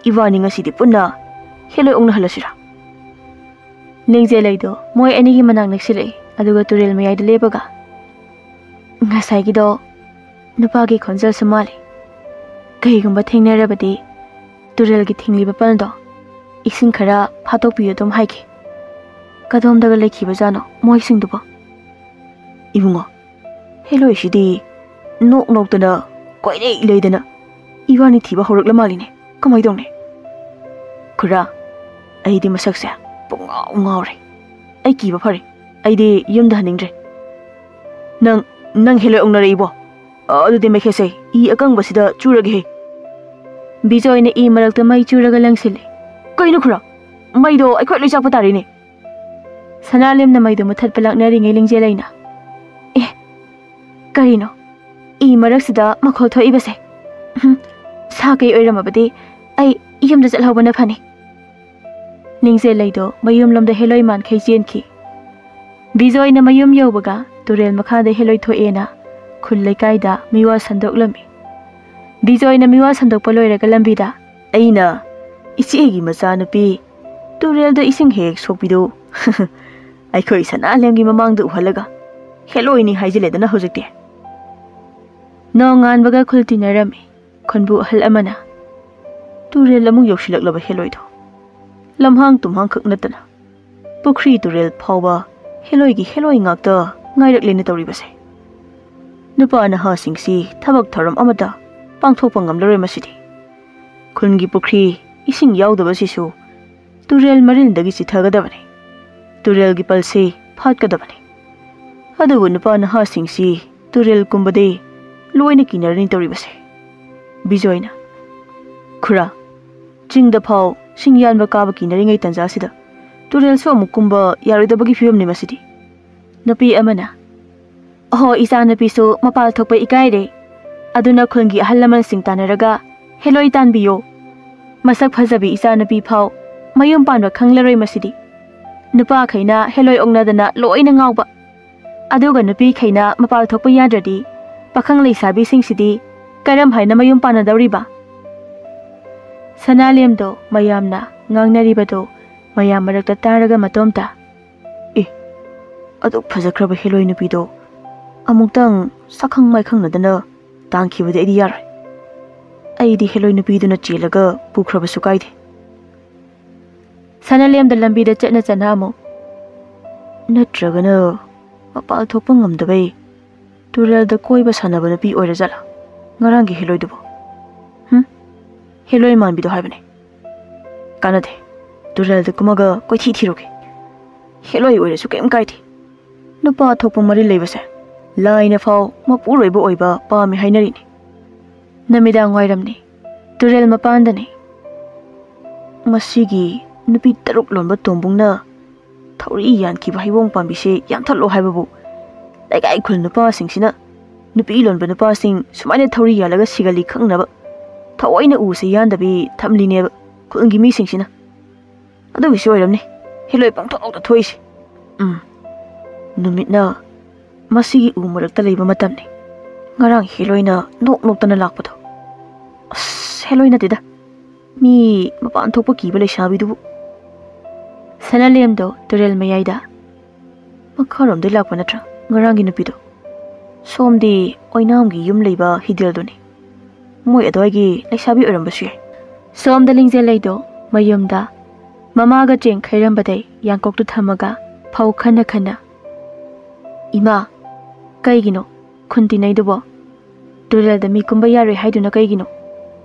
ꯏꯕꯥꯅꯤ ꯉꯁꯤꯗꯤ ꯄꯨꯟꯅ ꯍꯦꯂꯣꯏ ꯑꯣꯛꯅꯍꯜꯂꯁꯤꯔꯥ? ꯂꯤꯡꯖꯦꯜ ꯂꯩꯗꯣ ꯃꯣꯏ ꯑꯅꯤꯒꯤ ꯃꯅꯥꯛ ꯅꯛꯁꯤꯜꯂꯛꯏ, ꯑꯗꯨꯒ ꯇꯨꯔꯦꯜ ꯃꯌꯥꯏꯗ ꯂꯦꯞꯄꯒ, "ꯉꯁꯥꯏꯒꯤꯗꯣ ꯅꯨꯄꯥꯒꯤ ꯈꯣꯟꯖꯦꯜꯁꯨ ꯃꯥꯜꯂꯤ꯫ ꯀꯩꯒꯨꯝꯕ ꯊꯦꯡꯅꯔꯕꯗꯤ ꯇꯨꯔꯦꯜꯒꯤ ꯊꯤꯡꯂꯤꯕ ꯄꯜꯗꯣ ꯏꯁꯤꯡ ꯈꯔ ꯐꯥꯠꯇꯣꯛꯄꯤꯌꯨ ꯑꯗꯨꯝ ꯍꯥꯏꯒꯦ꯫ ꯀꯗꯣꯝꯗꯒ ꯂꯩꯈꯤꯕꯖꯥꯠꯅꯣ ꯃꯣꯏꯁꯤꯡꯗꯨꯕꯣ?" ꯏꯕꯨꯡꯉꯣ, ꯍꯦꯂꯣꯏꯁꯤꯗꯤ ꯅꯣꯛ ꯅꯣꯛꯇꯅ ꯀꯣꯏꯂꯩ ꯂꯩꯗꯅ ꯏꯕꯥꯅꯤ ꯊꯤꯕ ꯍꯧꯔꯛꯂ ꯃꯥꯜꯂꯤꯅꯦ꯫ ꯀꯃꯥꯏ ꯇꯧꯅꯤ? ꯈꯨꯔꯥ, ꯑꯩꯗꯤ ꯃꯁꯛꯁꯦ ꯄꯨꯡꯉꯥꯎ ꯉꯥꯎꯔꯦ꯫ ꯑꯩ ꯀꯤꯕ ꯐꯔꯦ꯫ ꯑꯩꯗꯤ ꯌꯨꯝꯗ ꯍꯟꯅꯤꯡꯗ꯭ꯔꯦ꯫ ꯅꯪ, ꯅꯪ ꯍꯦꯂꯣꯏ ꯑꯣꯛꯅꯔꯛꯏꯕꯣ? ꯑꯗꯨꯗꯤ ꯃꯩꯈꯦꯠꯁꯦ ꯏ ꯑꯀꯪꯕꯁꯤꯗ ꯆꯨꯔꯒꯦꯍꯦ꯫ ꯕꯤꯖꯣꯏꯅ ꯏ ꯃꯔꯛꯇ ꯃꯩ ꯆꯨꯔꯒ ꯂꯪꯁꯤꯜꯂꯤ꯫ ꯀꯩꯅꯣ ꯈꯨꯔꯥ? ꯃꯩꯗꯣ ꯑꯩꯈꯣꯏ ꯂꯣꯏ ꯆꯥꯛꯄ ꯇꯥꯔꯦꯅꯦ꯫ ꯁꯅꯥꯂꯦꯝꯅ ꯃꯩꯗꯨ ꯃꯨꯊꯠꯄ ꯂꯥꯛꯅꯔꯤꯉꯩ ꯂꯤꯡꯖꯦꯜ ꯂꯩꯅ, "ꯑꯦ, ꯀꯔꯤꯅꯣ ꯏ ꯃꯔꯛꯁꯤꯗ ꯃꯈꯣꯜ ꯊꯣꯛꯏꯕꯁꯦ? ꯎꯝ, ꯁꯥ ꯀꯩ ꯑꯣꯏꯔꯝꯃꯕꯗꯤ ꯑꯩ ꯌꯨꯝꯗ ꯆꯠꯍꯧꯕꯅ ꯐꯅꯤ꯫" ꯂꯤꯡꯖꯦꯜ ꯂꯩꯗꯣ ꯃꯌꯨꯝꯂꯣꯝꯗ ꯍꯦꯂꯣꯏ ꯃꯥꯟꯈꯩ ꯆꯦꯟꯈꯤ꯫ ꯕꯤꯖꯣꯏꯅ ꯃꯌꯨꯝ ꯌꯧꯕꯒ ꯇꯨꯔꯦꯜ ꯃꯈꯥꯗ ꯍꯦꯂꯣꯏ ꯊꯣꯛꯑꯦꯅ ꯈꯨꯜ ꯂꯩꯀꯥꯏꯗ ꯃꯤꯋꯥ ꯁꯟꯗꯣꯛꯂꯝꯃꯤ꯫ ꯕꯤꯖꯣꯏꯅ ꯃꯤꯋꯥ ꯁꯟꯗꯣꯛꯄ ꯂꯣꯏꯔꯒ ꯂꯝꯕꯤꯗ, "ꯑꯩꯅ ꯏꯆꯦꯒꯤ ꯃꯆꯥꯅꯨꯄꯤ ꯇꯨꯔꯦꯜꯗ ꯏꯁꯤꯡ ꯍꯦꯛ ꯍꯦꯛ ꯁꯣꯛꯄꯤꯗꯨ ꯑꯩꯈꯣꯏ ꯁꯅꯥꯂꯦꯝꯒꯤ ꯃꯃꯥꯡꯗ ꯎꯍꯜꯂꯒ ꯍꯦꯂꯣꯏꯅꯤ ꯍꯥꯏꯖꯤꯜꯂꯦꯗꯅ ꯍꯧꯖꯤꯛꯇꯤ꯫ ꯅꯣꯡꯉꯥꯟꯕꯒ ꯈꯨꯜ ꯇꯤꯟꯅꯔꯝꯃꯤ꯫ ꯈꯨꯟꯕꯨ ꯑꯍꯜ ꯑꯃꯅ, "ꯇꯨꯔꯦꯜ ꯑꯃꯨꯛ ꯌꯧꯁꯤꯜꯂꯛꯂꯕ ꯍꯦꯂꯣꯏꯗꯣ꯫ ꯂꯝꯍꯥꯡ ꯇꯨꯝꯍꯥꯡ ꯈꯛ ꯅꯠꯇꯅ ꯄꯨꯈ꯭ꯔꯤ ꯇꯨꯔꯦꯜ ꯐꯥꯎꯕ ꯍꯦꯂꯣꯏꯒꯤ ꯍꯦꯂꯣꯏ ꯉꯥꯛꯇ ꯉꯥꯏꯔꯛꯂꯦꯅ ꯇꯧꯔꯤꯕꯁꯦ꯫ ꯅꯨꯄꯥ ꯅꯍꯥꯁꯤꯡꯁꯤ ꯊꯕꯛ ꯊꯧꯔꯝ ꯑꯃꯠꯇ ꯄꯥꯡꯊꯣꯛꯄ ꯉꯝꯂꯔꯣꯏ ꯃꯁꯤꯗꯤ꯫ ꯈꯨꯟꯒꯤ ꯄꯨꯈ꯭ꯔꯤ ꯏꯁꯤꯡ ꯌꯥꯎꯗꯕꯁꯤꯁꯨ ꯇꯨꯔꯦꯜ ꯃꯔꯤꯜꯗꯒꯤ ꯆꯤꯊꯒꯗꯕꯅꯤ꯫ ꯇꯨꯔꯦꯜꯒꯤ ꯄꯜꯁꯤ ꯐꯥꯠꯀꯗꯕꯅꯤ꯫ ꯑꯗꯨꯕꯨ ꯅꯨꯄꯥ ꯅꯍꯥꯁꯤꯡꯁꯤ ꯇꯨꯔꯦꯜ ꯀꯨꯝꯕꯗꯤ ꯂꯣꯏꯅ ꯀꯤꯅꯔꯅꯤ ꯇꯧꯔꯤꯕꯁꯦ꯫" ꯕꯤꯖꯣꯏꯅ, "ꯈꯨꯔꯥ, ꯆꯤꯡꯗ ꯐꯥꯎ ꯁꯤꯡ ꯌꯥꯟꯕ ꯀꯥꯕ ꯀꯤꯅꯔꯤꯉꯩ ꯇꯟꯖꯥꯁꯤꯗ ꯇꯨꯔꯦꯜꯁꯨ ꯑꯃꯨꯛ ꯀꯨꯝꯕ ꯌꯥꯔꯣꯏꯗꯕꯒꯤ ꯐꯤꯕꯝꯅꯤ ꯃꯁꯤꯗꯤ꯫" ꯅꯨꯄꯤ ꯑꯃꯅ, "ꯑꯍꯣ, ꯏꯆꯥꯅꯨꯄꯤꯁꯨ ꯃꯄꯥꯜ ꯊꯣꯛꯄ ꯏꯀꯥꯏꯔꯦ꯫ ꯑꯗꯨꯅ ꯈꯨꯜꯒꯤ ꯑꯍꯜ ꯂꯃꯟꯁꯤꯡ ꯇꯥꯟꯅꯔꯒ ꯍꯦꯂꯣꯏ ꯇꯥꯟꯕꯤꯌꯣ꯫ ꯃꯁꯛ ꯐꯖꯕꯤ ꯏꯆꯥꯅꯨꯄꯤ ꯐꯥꯎ ꯃꯌꯨꯝ ꯄꯥꯟꯕ ꯈꯪꯂꯔꯣꯏ ꯃꯁꯤꯗꯤ꯫ ꯅꯨꯄꯥꯈꯩꯅ ꯍꯦꯂꯣꯏ ꯑꯣꯛꯅꯗꯅ ꯂꯣꯏꯅ ꯉꯥꯎꯕ꯫ ꯑꯗꯨꯒ ꯅꯨꯄꯤꯈꯩꯅ ꯃꯄꯥꯜ ꯊꯣꯛꯄ ꯌꯥꯗ꯭ꯔꯗꯤ ꯄꯥꯈꯪ ꯂꯩꯁꯥꯕꯤꯁꯤꯡꯁꯤꯗꯤ ꯀꯔꯝ ꯍꯥꯏꯅ ꯃꯌꯨꯝ ꯄꯥꯟꯅꯗꯧꯔꯤꯕ?" ꯁꯅꯥꯂꯦꯝꯗꯣ ꯃꯌꯥꯝꯅ ꯉꯥꯡꯅꯔꯤꯕꯗꯣ ꯃꯌꯥꯝ ꯃꯔꯛꯇ ꯇꯥꯔꯒ ꯃꯇꯣꯝꯇ, "ꯑꯦ, ꯑꯗꯨꯛ ꯐꯖꯈ꯭ꯔꯕ ꯍꯦꯂꯣꯏ ꯅꯨꯄꯤꯗꯣ ꯑꯃꯨꯛꯇꯪ ꯁꯛꯈꯪ ꯃꯥꯏꯈꯪꯅꯗꯅ ꯇꯥꯟꯈꯤꯕꯗꯤ ꯑꯩꯗꯤ ꯌꯥꯔꯣꯏ꯫ ꯑꯩꯗꯤ ꯍꯦꯂꯣꯏ ꯅꯨꯄꯤꯗꯨꯅ ꯆꯦꯜꯂꯒ ꯄꯨꯈ꯭ꯔꯕꯁꯨ ꯀꯥꯏꯗꯦ꯫" ꯁꯅꯥꯂꯦꯝꯗ ꯂꯝꯕꯤꯗ ꯆꯠꯅ ꯆꯠꯅ ꯑꯃꯨꯛ, "ꯅꯠꯇ꯭ꯔꯒꯅ ꯃꯄꯥꯜ ꯊꯣꯛꯄ ꯉꯝꯗꯕꯩ ꯇꯨꯔꯦꯜꯗ ꯀꯣꯏꯕ ꯁꯥꯟꯅꯕ ꯅꯨꯄꯤ ꯑꯣꯏꯔꯖꯥꯠꯂꯥ ꯉꯔꯥꯡꯒꯤ ꯍꯦꯂꯣꯏꯗꯨꯕꯨ? ꯍꯨꯝ? ꯍꯦꯂꯣꯏ ꯃꯥꯟꯕꯤꯗꯣ ꯍꯥꯏꯕꯅꯦ꯫ ꯀꯥꯟꯅꯗꯦ꯫ ꯇꯨꯔꯦꯜꯗ ꯀꯨꯝꯃꯒ ꯀꯣꯏꯊꯤ ꯊꯤꯔꯨꯒꯦ꯫ ꯍꯦꯂꯣꯏ ꯑꯣꯏꯔꯁꯨ ꯀꯩꯝ ꯀꯥꯏꯗꯦ꯫ ꯅꯨꯄꯥ ꯊꯣꯛꯄ ꯃꯔꯤ ꯂꯩꯕꯁꯦ ꯂꯥꯏꯅ ꯐꯥꯎ ꯃꯄꯨꯔꯣꯏꯕ ꯑꯣꯏꯕ ꯄꯥꯝꯃꯤ ꯍꯥꯏꯅꯔꯤꯅꯤ꯫" ꯅꯨꯃꯤꯗꯥꯡ ꯋꯥꯏꯔꯝꯅꯤ꯫ ꯇꯨꯔꯦꯜ ꯃꯄꯥꯟꯗꯅꯤ꯫ ꯃꯁꯤꯒꯤ ꯅꯨꯄꯤ ꯇꯔꯨꯛ ꯂꯣꯟꯕ ꯇꯣꯝꯕꯨꯡꯅ ꯊꯧꯔꯤ ꯌꯥꯟꯈꯤꯕ ꯍꯩꯕꯣꯡ ꯄꯥꯝꯕꯤꯁꯦ ꯌꯥꯟꯊꯠꯂꯣ ꯍꯥꯏꯕꯕꯨ ꯂꯩꯀꯥꯏ ꯈꯨꯜ ꯅꯨꯄꯥꯁꯤꯡꯁꯤꯅ ꯅꯨꯄꯤ ꯂꯣꯟꯕ ꯅꯨꯄꯥꯁꯤꯡ ꯁꯨꯃꯥꯏꯅ ꯊꯧꯔꯤ ꯌꯥꯜꯂꯒ ꯁꯤꯒꯜꯂꯤ ꯈꯪꯅꯕ ꯊꯑꯣꯏꯅ ꯎꯁꯦ ꯌꯥꯟꯗꯕꯤ ꯊꯝꯂꯤꯅꯦꯕ ꯈꯨꯜꯒꯤ ꯃꯤꯁꯤꯡꯁꯤꯅ꯫ ꯑꯗꯨꯒꯤꯁꯨ ꯑꯣꯏꯔꯝꯅꯤ ꯍꯦꯂꯣꯏ ꯄꯪꯊꯣꯛꯇ ꯊꯣꯛꯏꯁꯦ꯫ ꯎꯝ, ꯅꯨꯃꯤꯠꯅ ꯃꯁꯤꯒꯤ ꯎ ꯃꯔꯛꯇ ꯂꯩꯕ ꯃꯇꯝꯅꯤ꯫ ꯉꯔꯥꯡ ꯍꯦꯂꯣꯏꯅ ꯅꯣꯛ ꯅꯣꯛꯇꯅ ꯂꯥꯛꯄꯗꯣ꯫ ꯑꯁ, ꯍꯦꯂꯣꯏ ꯅꯠꯇꯦꯗ, ꯃꯤ ꯃꯄꯥꯟ ꯊꯣꯛꯄ ꯀꯤꯕ ꯂꯩꯁꯥꯕꯤꯗꯨꯕꯨ꯫ ꯁꯅꯥꯂꯦꯝꯗꯣ ꯇꯨꯔꯦꯜ ꯃꯌꯥꯏꯗ꯫ "ꯃꯈꯥꯔꯣꯝꯗꯩ ꯂꯥꯛꯄ ꯅꯠꯇ꯭ꯔꯥ?" ꯉꯔꯥꯡꯒꯤ ꯅꯨꯄꯤꯗꯣ꯫ ꯁꯣꯝꯗꯤ ꯑꯣꯏꯅꯥꯝꯒꯤ ꯌꯨꯝ ꯂꯩꯕ ꯍꯤꯗꯦꯜꯗꯨꯅꯤ꯫ ꯃꯣꯏ ꯑꯗꯨꯋꯥꯏꯒꯤ ꯂꯩꯁꯥꯕꯤ ꯑꯣꯏꯔꯝꯕꯁꯨ ꯌꯥꯏ꯫ ꯁꯣꯝꯗ ꯂꯤꯡꯖꯦꯜꯂꯩꯗꯣ ꯃꯌꯨꯝꯗ ꯃꯃꯥꯒ ꯆꯦꯡ ꯈꯩꯔꯝꯕꯗꯩ ꯌꯥꯡꯀꯣꯛꯇꯨ ꯊꯝꯃꯒ ꯐꯧ ꯈꯟꯅ ꯈꯟꯅ, "ꯏꯃꯥ, ꯀꯩꯒꯤꯅꯣ ꯈꯨꯟ ꯇꯤꯟꯅꯩꯗꯨꯕꯣ? ꯇꯨꯔꯦꯜꯗ ꯃꯤ ꯀꯨꯝꯕ ꯌꯥꯔꯣꯏ ꯍꯥꯏꯗꯨꯅ ꯀꯩꯒꯤꯅꯣ?"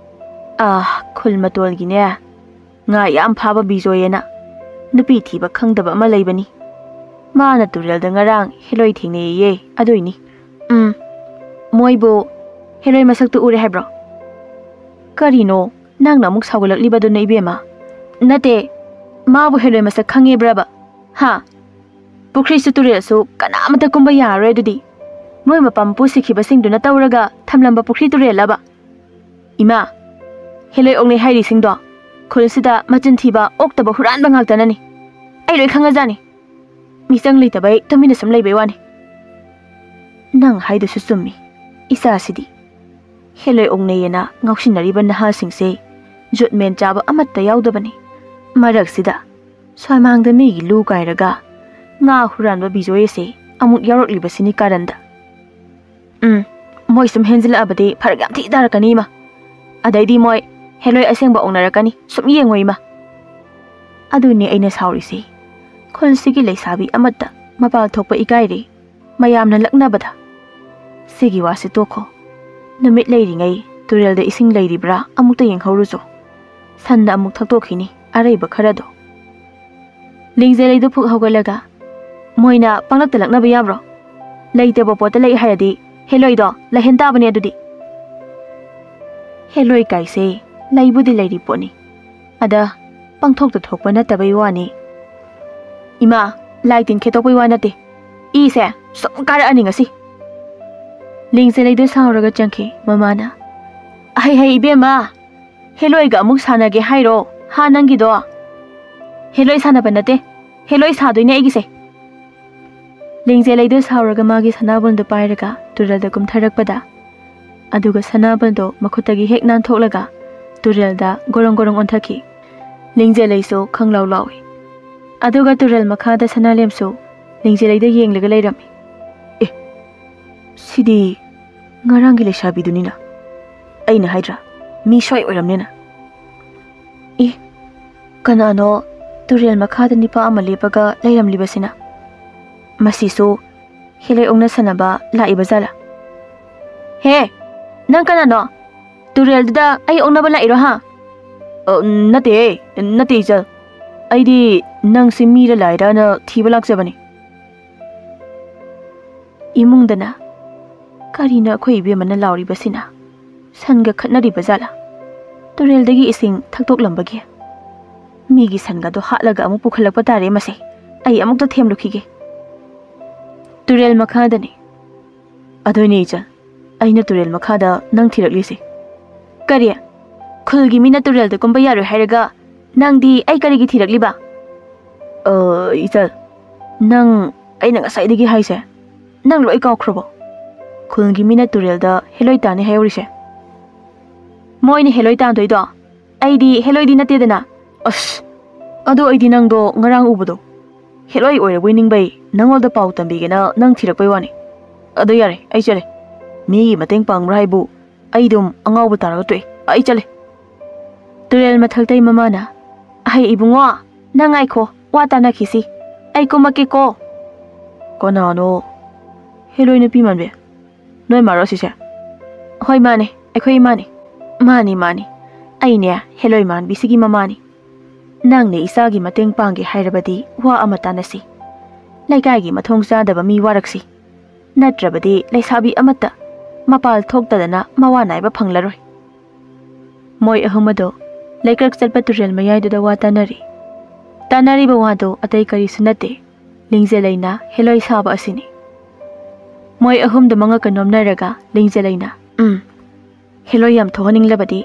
"ꯑꯥ, ꯈꯨꯜ ꯃꯇꯣꯜꯒꯤꯅꯦ, ꯉꯥ ꯌꯥꯝ ꯐꯥꯕ ꯕꯤꯖꯣꯏ ꯑꯅ ꯅꯨꯄꯤ ꯊꯤꯕ ꯈꯪꯗꯕ ꯑꯃ ꯂꯩꯕꯅꯤ꯫ ꯃꯥꯅ ꯇꯨꯔꯦꯜꯗ ꯉꯔꯥꯡ ꯍꯦꯂꯣꯏ ꯊꯦꯡꯅꯩꯌꯦ, ꯑꯗꯨꯏꯅꯤ꯫" "ꯎꯝ, ꯃꯣꯏꯕꯨ ꯍꯦꯂꯣꯏ ꯃꯁꯛꯇꯨ ꯎꯔꯦ ꯍꯥꯏꯕ꯭ꯔꯣ?" "ꯀꯔꯤꯅꯣ ꯅꯪꯅ ꯑꯃꯨꯛ ꯁꯥꯎꯒꯠꯂꯛꯂꯤꯕꯗꯨꯅ, ꯏꯕꯦꯝꯃ?" "ꯅꯠꯇꯦ, ꯃꯥꯕꯨ ꯍꯦꯂꯣꯏ ꯃꯁꯛ ꯈꯪꯉꯦꯕ꯭ꯔꯕ? ꯍꯥ? ꯄꯨꯈ꯭ꯔꯤꯁꯨ ꯇꯨꯔꯦꯜꯁꯨ ꯀꯅꯥꯃꯠꯇ ꯀꯨꯝꯕ ꯌꯥꯔꯔꯣꯏ ꯑꯗꯨꯗꯤ꯫ ꯃꯣꯏ ꯃꯄꯥ ꯃꯄꯨ ꯁꯤꯈꯤꯕꯁꯤꯡꯗꯨꯅ ꯇꯧꯔꯒ ꯊꯝꯂꯝꯕ ꯄꯨꯈ꯭ꯔꯤ ꯇꯨꯔꯦꯜꯂꯕ? ꯏꯃꯥ, ꯍꯦꯂꯣꯏ ꯑꯣꯛꯅꯩ ꯍꯥꯏꯔꯤꯁꯤꯡꯗꯣ ꯈꯨꯜꯁꯤꯗ ꯃꯆꯤꯟ ꯊꯤꯕ, ꯑꯣꯛꯇꯕ, ꯍꯨꯔꯥꯟꯕ ꯉꯥꯛꯇꯅꯅꯤ꯫ ꯑꯩ ꯂꯣꯏ ꯈꯪꯉꯖꯥꯠꯅꯤ꯫ ꯃꯤꯆꯪ ꯂꯩꯇꯕꯩ ꯇꯨꯃꯤꯟꯅ ꯁꯨꯝ ꯂꯩꯕꯩ ꯋꯥꯅꯤ꯫ ꯅꯪ ꯍꯥꯏꯗꯨꯁꯨ ꯆꯨꯝꯃꯤ, ꯏꯆꯥꯁꯤꯗꯤ꯫ ꯍꯦꯂꯣꯏ ꯑꯣꯛꯅꯩꯌꯦꯅ ꯉꯥꯎꯁꯤꯟꯅꯔꯤꯕ ꯅꯍꯥꯁꯤꯡꯁꯦ ꯖꯨꯠ ꯃꯦꯟ ꯆꯥꯕ ꯑꯃꯠꯇ ꯌꯥꯎꯗꯕꯅꯤ꯫ ꯃꯔꯛꯁꯤꯗ ꯁ꯭ꯋꯥꯏꯃꯥꯡꯗ ꯃꯤꯒꯤ ꯂꯨ ꯀꯥꯏꯔꯒ ꯉꯥ ꯍꯨꯔꯥꯟꯕ ꯕꯤꯖꯣꯏ ꯑꯁꯦ ꯑꯃꯨꯛ ꯌꯥꯎꯔꯛꯂꯤꯕꯁꯤꯅꯤ ꯀꯥꯔꯟꯗ꯫ ꯎꯝ, ꯃꯣꯏ ꯁꯨꯝ ꯍꯦꯟꯖꯤꯜꯂꯛꯑꯕꯗꯤ ꯐꯔꯛ ꯌꯥꯝ ꯊꯤ ꯇꯥꯔꯛꯀꯅꯤ, ꯏꯃꯥ꯫ ꯑꯗꯩꯗꯤ ꯃꯣꯏ ꯍꯦꯂꯣꯏ ꯑꯁꯦꯡꯕ ꯑꯣꯛꯅꯔꯛꯀꯅꯤ꯫ ꯁꯨꯝ ꯌꯦꯡꯉꯣ, ꯏꯃꯥ꯫ ꯑꯗꯨꯅꯤ ꯑꯩꯅ ꯁꯥꯎꯔꯤꯁꯦ꯫ ꯈꯨꯜꯁꯤꯒꯤ ꯂꯩꯁꯥꯕꯤ ꯑꯃꯠꯇ ꯃꯄꯥꯜ ꯊꯣꯛꯄ ꯏꯀꯥꯏꯔꯦ꯫ ꯃꯌꯥꯝꯅ ꯂꯛꯅꯕꯗ꯫ ꯁꯤꯒꯤ ꯋꯥꯁꯤ ꯇꯣꯛꯈꯣ꯫ ꯅꯨꯃꯤꯠ ꯂꯩꯔꯤꯉꯩ ꯇꯨꯔꯦꯜꯗ ꯏꯁꯤꯡ ꯂꯩꯔꯤꯕ꯭ꯔꯥ ꯑꯃꯨꯛꯇ ꯌꯦꯡꯍꯧꯔꯨꯆꯣ꯫ ꯁꯟꯅ ꯑꯃꯨꯛ ꯊꯛꯇꯣꯛꯈꯤꯅꯤ ꯑꯔꯩꯕ ꯈꯔꯗꯣ꯫ ꯂꯤꯡꯖꯦꯜꯂꯩꯗꯨ ꯐꯨꯛ ꯍꯧꯒꯠꯂꯒ, "ꯃꯣꯏꯅ ꯄꯪꯂꯛꯇ ꯂꯛꯅꯕ ꯌꯥꯕ꯭ꯔꯣ? ꯂꯩꯇꯕ ꯄꯣꯠꯇ ꯂꯩ ꯍꯥꯏꯔꯗꯤ ꯍꯦꯂꯣꯏꯗꯣ ꯂꯩꯍꯟ ꯇꯥꯕꯅꯦ ꯑꯗꯨꯗꯤ꯫" ꯍꯦꯂꯣꯏ ꯀꯥꯏꯁꯦ ꯂꯩꯕꯨꯗꯤ ꯂꯩꯔꯤ ꯄꯣꯠꯅꯤ꯫ ꯑꯗ ꯄꯪꯊꯣꯛꯇ ꯊꯣꯛꯄ ꯅꯠꯇꯕꯩ ꯋꯥꯅꯤ꯫ ꯏꯃꯥ, ꯂꯥꯏ ꯇꯤꯟ ꯈꯦꯠꯇꯣꯛꯄꯩ ꯋꯥ ꯅꯠꯇꯦ꯫ ꯏꯁꯦ ꯁꯨꯝ ꯀꯥꯔꯛꯑꯅꯤ ꯉꯁꯤ꯫ ꯂꯤꯡꯖꯦꯜꯂꯩꯗꯨ ꯁꯥꯎꯔꯒ ꯆꯪꯈꯤ ꯃꯃꯥꯅ꯫ "ꯍꯩ ꯍꯩ ꯏꯕꯦꯝꯃ, ꯍꯦꯂꯣꯏꯒ ꯑꯃꯨꯛ ꯁꯥꯟꯅꯒꯦ ꯍꯥꯏꯔꯣ? ꯍꯥ, ꯅꯪꯒꯤꯗꯣ? ꯍꯦꯂꯣꯏ ꯁꯥꯟꯅꯕ ꯅꯠꯇꯦ, ꯍꯦꯂꯣꯏ ꯁꯥꯗꯣꯏꯅꯦ ꯑꯩꯒꯤꯁꯦ꯫" ꯂꯤꯡꯖꯦꯜꯂꯩꯗꯨ ꯁꯥꯎꯔꯒ ꯃꯥꯒꯤ ꯁꯅꯥꯕꯨꯟꯗꯨ ꯄꯥꯏꯔꯒ ꯇꯨꯔꯦꯜꯗ ꯀꯨꯝꯊꯔꯛꯄꯗ, ꯑꯗꯨꯒ ꯁꯅꯥꯕꯨꯟꯗꯣ ꯃꯈꯨꯠꯇꯒꯤ ꯍꯦꯛ ꯅꯥꯟꯊꯣꯛꯂꯒ ꯇꯨꯔꯦꯜꯗ ꯒꯣꯔꯣꯡ ꯒꯣꯔꯣꯡ ꯑꯣꯟꯊꯈꯤ꯫ ꯂꯤꯡꯖꯦꯜꯂꯩꯁꯨ ꯈꯪꯂꯥꯎ ꯂꯥꯎꯏ꯫ ꯑꯗꯨꯒ ꯇꯨꯔꯦꯜ ꯃꯈꯥꯗ ꯁꯅꯥꯂꯦꯝꯁꯨ ꯂꯤꯡꯖꯦꯜꯂꯩꯗ ꯌꯦꯡꯂꯒ ꯂꯩꯔꯝꯃꯤ꯫ "ꯁꯤꯗꯤ ꯉꯔꯥꯡꯒꯤ ꯂꯩꯁꯥꯕꯤꯗꯨꯅꯤꯅ꯫ ꯑꯩꯅ ꯍꯥꯏꯗ꯭ꯔꯥ, ꯃꯤ ꯁꯣꯏ ꯑꯣꯏꯔꯝꯅꯦꯅ꯫ ꯏ, ꯀꯅꯥꯅꯣ ꯇꯨꯔꯦꯜ ꯃꯈꯥꯗ ꯅꯤꯄꯥ ꯑꯃ ꯂꯦꯞꯄꯒ ꯂꯩꯔꯝꯂꯤꯕꯁꯤꯅ? ꯃꯁꯤꯁꯨ ꯍꯦꯂꯣꯏ ꯑꯣꯛꯅ ꯁꯥꯟꯅꯕ ꯂꯥꯛꯏꯕ ꯖꯥꯠꯂꯥ? ꯍꯦ, ꯅꯪ ꯀꯅꯥꯅꯣ? ꯇꯨꯔꯦꯜꯗꯨꯗ ꯑꯩ ꯑꯣꯛꯅꯕ ꯂꯥꯛꯏꯔꯣ ꯍꯥ?" "ꯑ, ꯅꯠꯇꯦꯍꯦ, ꯅꯠꯇꯦ ꯏꯆꯜ꯫ ꯑꯩꯗꯤ ꯅꯪꯁꯤ ꯃꯤꯔ ꯂꯥꯏꯔꯅ ꯊꯤꯕ ꯂꯥꯛꯆꯕꯅꯤ꯫" ꯏꯃꯨꯡꯗꯅ, "ꯀꯔꯤꯅꯣ ꯑꯩꯈꯣꯏ ꯏꯕꯦꯝꯃꯅ ꯂꯥꯎꯔꯤꯕꯁꯤꯅ? ꯁꯟꯒ ꯈꯠꯅꯔꯤꯕ ꯖꯥꯠꯂꯥ? ꯇꯨꯔꯦꯜꯗꯒꯤ ꯏꯁꯤꯡ ꯊꯛꯇꯣꯛꯂꯝꯕꯒꯤ? ꯃꯤꯒꯤ ꯁꯟꯒꯗꯣ ꯍꯥꯠꯂꯒ ꯑꯃꯨꯛ ꯄꯨꯈꯠꯂꯛꯄ ꯇꯥꯔꯦ ꯃꯁꯦ꯫ ꯑꯩ ꯑꯃꯨꯛꯇ ꯊꯦꯝꯂꯨꯈꯤꯒꯦ꯫" "ꯇꯨꯔꯦꯜ ꯃꯈꯥꯗꯅꯤ꯫" "ꯑꯗꯨꯅꯦ ꯏꯆꯜ, ꯑꯩꯅ ꯇꯨꯔꯦꯜ ꯃꯈꯥꯗ ꯅꯪ ꯊꯤꯔꯛꯂꯤꯁꯦ꯫" "ꯀꯔꯤ? ꯈꯨꯜꯒꯤ ꯃꯤꯅ ꯇꯨꯔꯦꯜꯗ ꯀꯨꯝꯕ ꯌꯥꯔꯣꯏ ꯍꯥꯏꯔꯒ ꯅꯪꯗꯤ ꯑꯩ ꯀꯔꯤꯒꯤ ꯊꯤꯔꯛꯂꯤꯕ?" "ꯑ, ꯏꯆꯜ, ꯅꯪ, ꯑꯩꯅ ꯉꯁꯥꯏꯗꯒꯤ ꯍꯥꯏꯁꯦ ꯅꯪ ꯂꯣꯏ ꯀꯥꯎꯈ꯭ꯔꯕꯣ? ꯈꯨꯜꯒꯤ ꯃꯤꯅ ꯇꯨꯔꯦꯜꯗ ꯍꯦꯂꯣꯏ ꯇꯥꯅꯤ ꯍꯥꯏꯍꯧꯔꯤꯁꯦ꯫" "ꯃꯣꯏꯅ ꯍꯦꯂꯣꯏ ꯇꯥꯟꯗꯣꯏꯗꯣ? ꯑꯩꯗꯤ ꯍꯦꯂꯣꯏꯗꯤ ꯅꯠꯇꯦꯗꯅ꯫" "ꯑꯁ, ꯑꯗꯣ ꯑꯩꯗꯤ ꯅꯪꯗꯣ ꯉꯔꯥꯡ ꯎꯕꯗꯣ ꯍꯦꯂꯣꯏ ꯑꯣꯏꯔꯕꯣꯏ ꯅꯤꯡꯕꯩ ꯅꯪꯉꯣꯟꯗ ꯄꯥꯎ ꯇꯝꯕꯤꯒꯦꯅ ꯅꯪ ꯊꯤꯔꯛꯄꯩ ꯋꯥꯅꯤ꯫ ꯑꯗꯣ ꯌꯥꯔꯦ, ꯑꯩ ꯆꯠꯂꯦ꯫ ꯃꯤꯒꯤ ꯃꯇꯦꯡ ꯄꯥꯡꯕ꯭ꯔꯥ ꯍꯥꯏꯕꯨ ꯑꯩ ꯑꯗꯨꯝ ꯑꯉꯥꯎꯕ ꯇꯥꯔꯒ ꯇꯣꯛꯑꯦ꯫ ꯑꯩ ꯆꯠꯂꯦ꯫" ꯇꯨꯔꯦꯜ ꯃꯊꯛꯇꯩ ꯃꯃꯥꯅ, "ꯑꯍꯩ ꯏꯕꯨꯡꯉꯣ, ꯅꯪ ꯉꯥꯏꯈꯣ, ꯋꯥ ꯇꯥꯅꯈꯤꯁꯤ꯫ ꯑꯩ ꯀꯨꯝꯃꯛꯀꯦꯀꯣ꯫" "ꯀꯅꯥꯅꯣ? ꯍꯦꯂꯣꯏ ꯅꯨꯄꯤ ꯃꯥꯟꯕꯤ? ꯅꯣꯏ ꯃꯥꯔꯣ ꯁꯤꯁꯦ?" "ꯍꯣꯏ, ꯃꯥꯅꯦ, ꯑꯩꯈꯣꯏ ꯏꯃꯥꯅꯦ꯫" "ꯃꯥꯅꯤ, ꯃꯥꯅꯤ, ꯑꯩꯅꯦ ꯍꯦꯂꯣꯏ ꯃꯥꯟꯕꯤꯁꯤꯒꯤ ꯃꯃꯥꯅꯤ꯫ ꯅꯪꯅ ꯏꯆꯥꯒꯤ ꯃꯇꯦꯡ ꯄꯥꯡꯒꯦ ꯍꯥꯏꯔꯕꯗꯤ ꯋꯥ ꯑꯃ ꯇꯥꯅꯁꯤ꯫ ꯂꯩꯀꯥꯏꯒꯤ ꯃꯊꯣꯡ ꯆꯥꯗꯕ ꯃꯤ ꯋꯥꯔꯛꯁꯤ꯫ ꯅꯠꯇ꯭ꯔꯕꯗꯤ ꯂꯩꯁꯥꯕꯤ ꯑꯃꯠꯇ ꯃꯄꯥꯜ ꯊꯣꯛꯇꯗꯅ ꯃꯋꯥ ꯅꯥꯏꯕ ꯐꯪꯂꯔꯣꯏ꯫" ꯃꯣꯏ ꯑꯍꯨꯝ ꯑꯗꯨ ꯂꯩꯀ꯭ꯔꯛ ꯆꯠꯄ ꯇꯨꯔꯦꯜ ꯃꯌꯥꯏꯗꯨꯗ ꯋꯥ ꯇꯥꯅꯔꯤ꯫ ꯇꯥꯅꯔꯤꯕ ꯋꯥꯗꯨ ꯑꯇꯩ ꯀꯔꯤꯁꯨ ꯅꯠꯇꯦ, ꯂꯤꯡꯖꯦꯜ ꯂꯩꯅ ꯍꯦꯂꯣꯏ ꯁꯥꯕ ꯑꯁꯤꯅꯤ꯫ ꯃꯣꯏ ꯑꯍꯨꯝꯗꯨ ꯃꯉꯛꯀ ꯅꯣꯝꯅꯔꯒ ꯂꯤꯡꯖꯦꯜ ꯂꯩꯅ, "ꯎꯝ, ꯍꯦꯂꯣꯏ ꯌꯥꯝ ꯊꯣꯛꯍꯟꯅꯤꯡꯂꯕꯗꯤ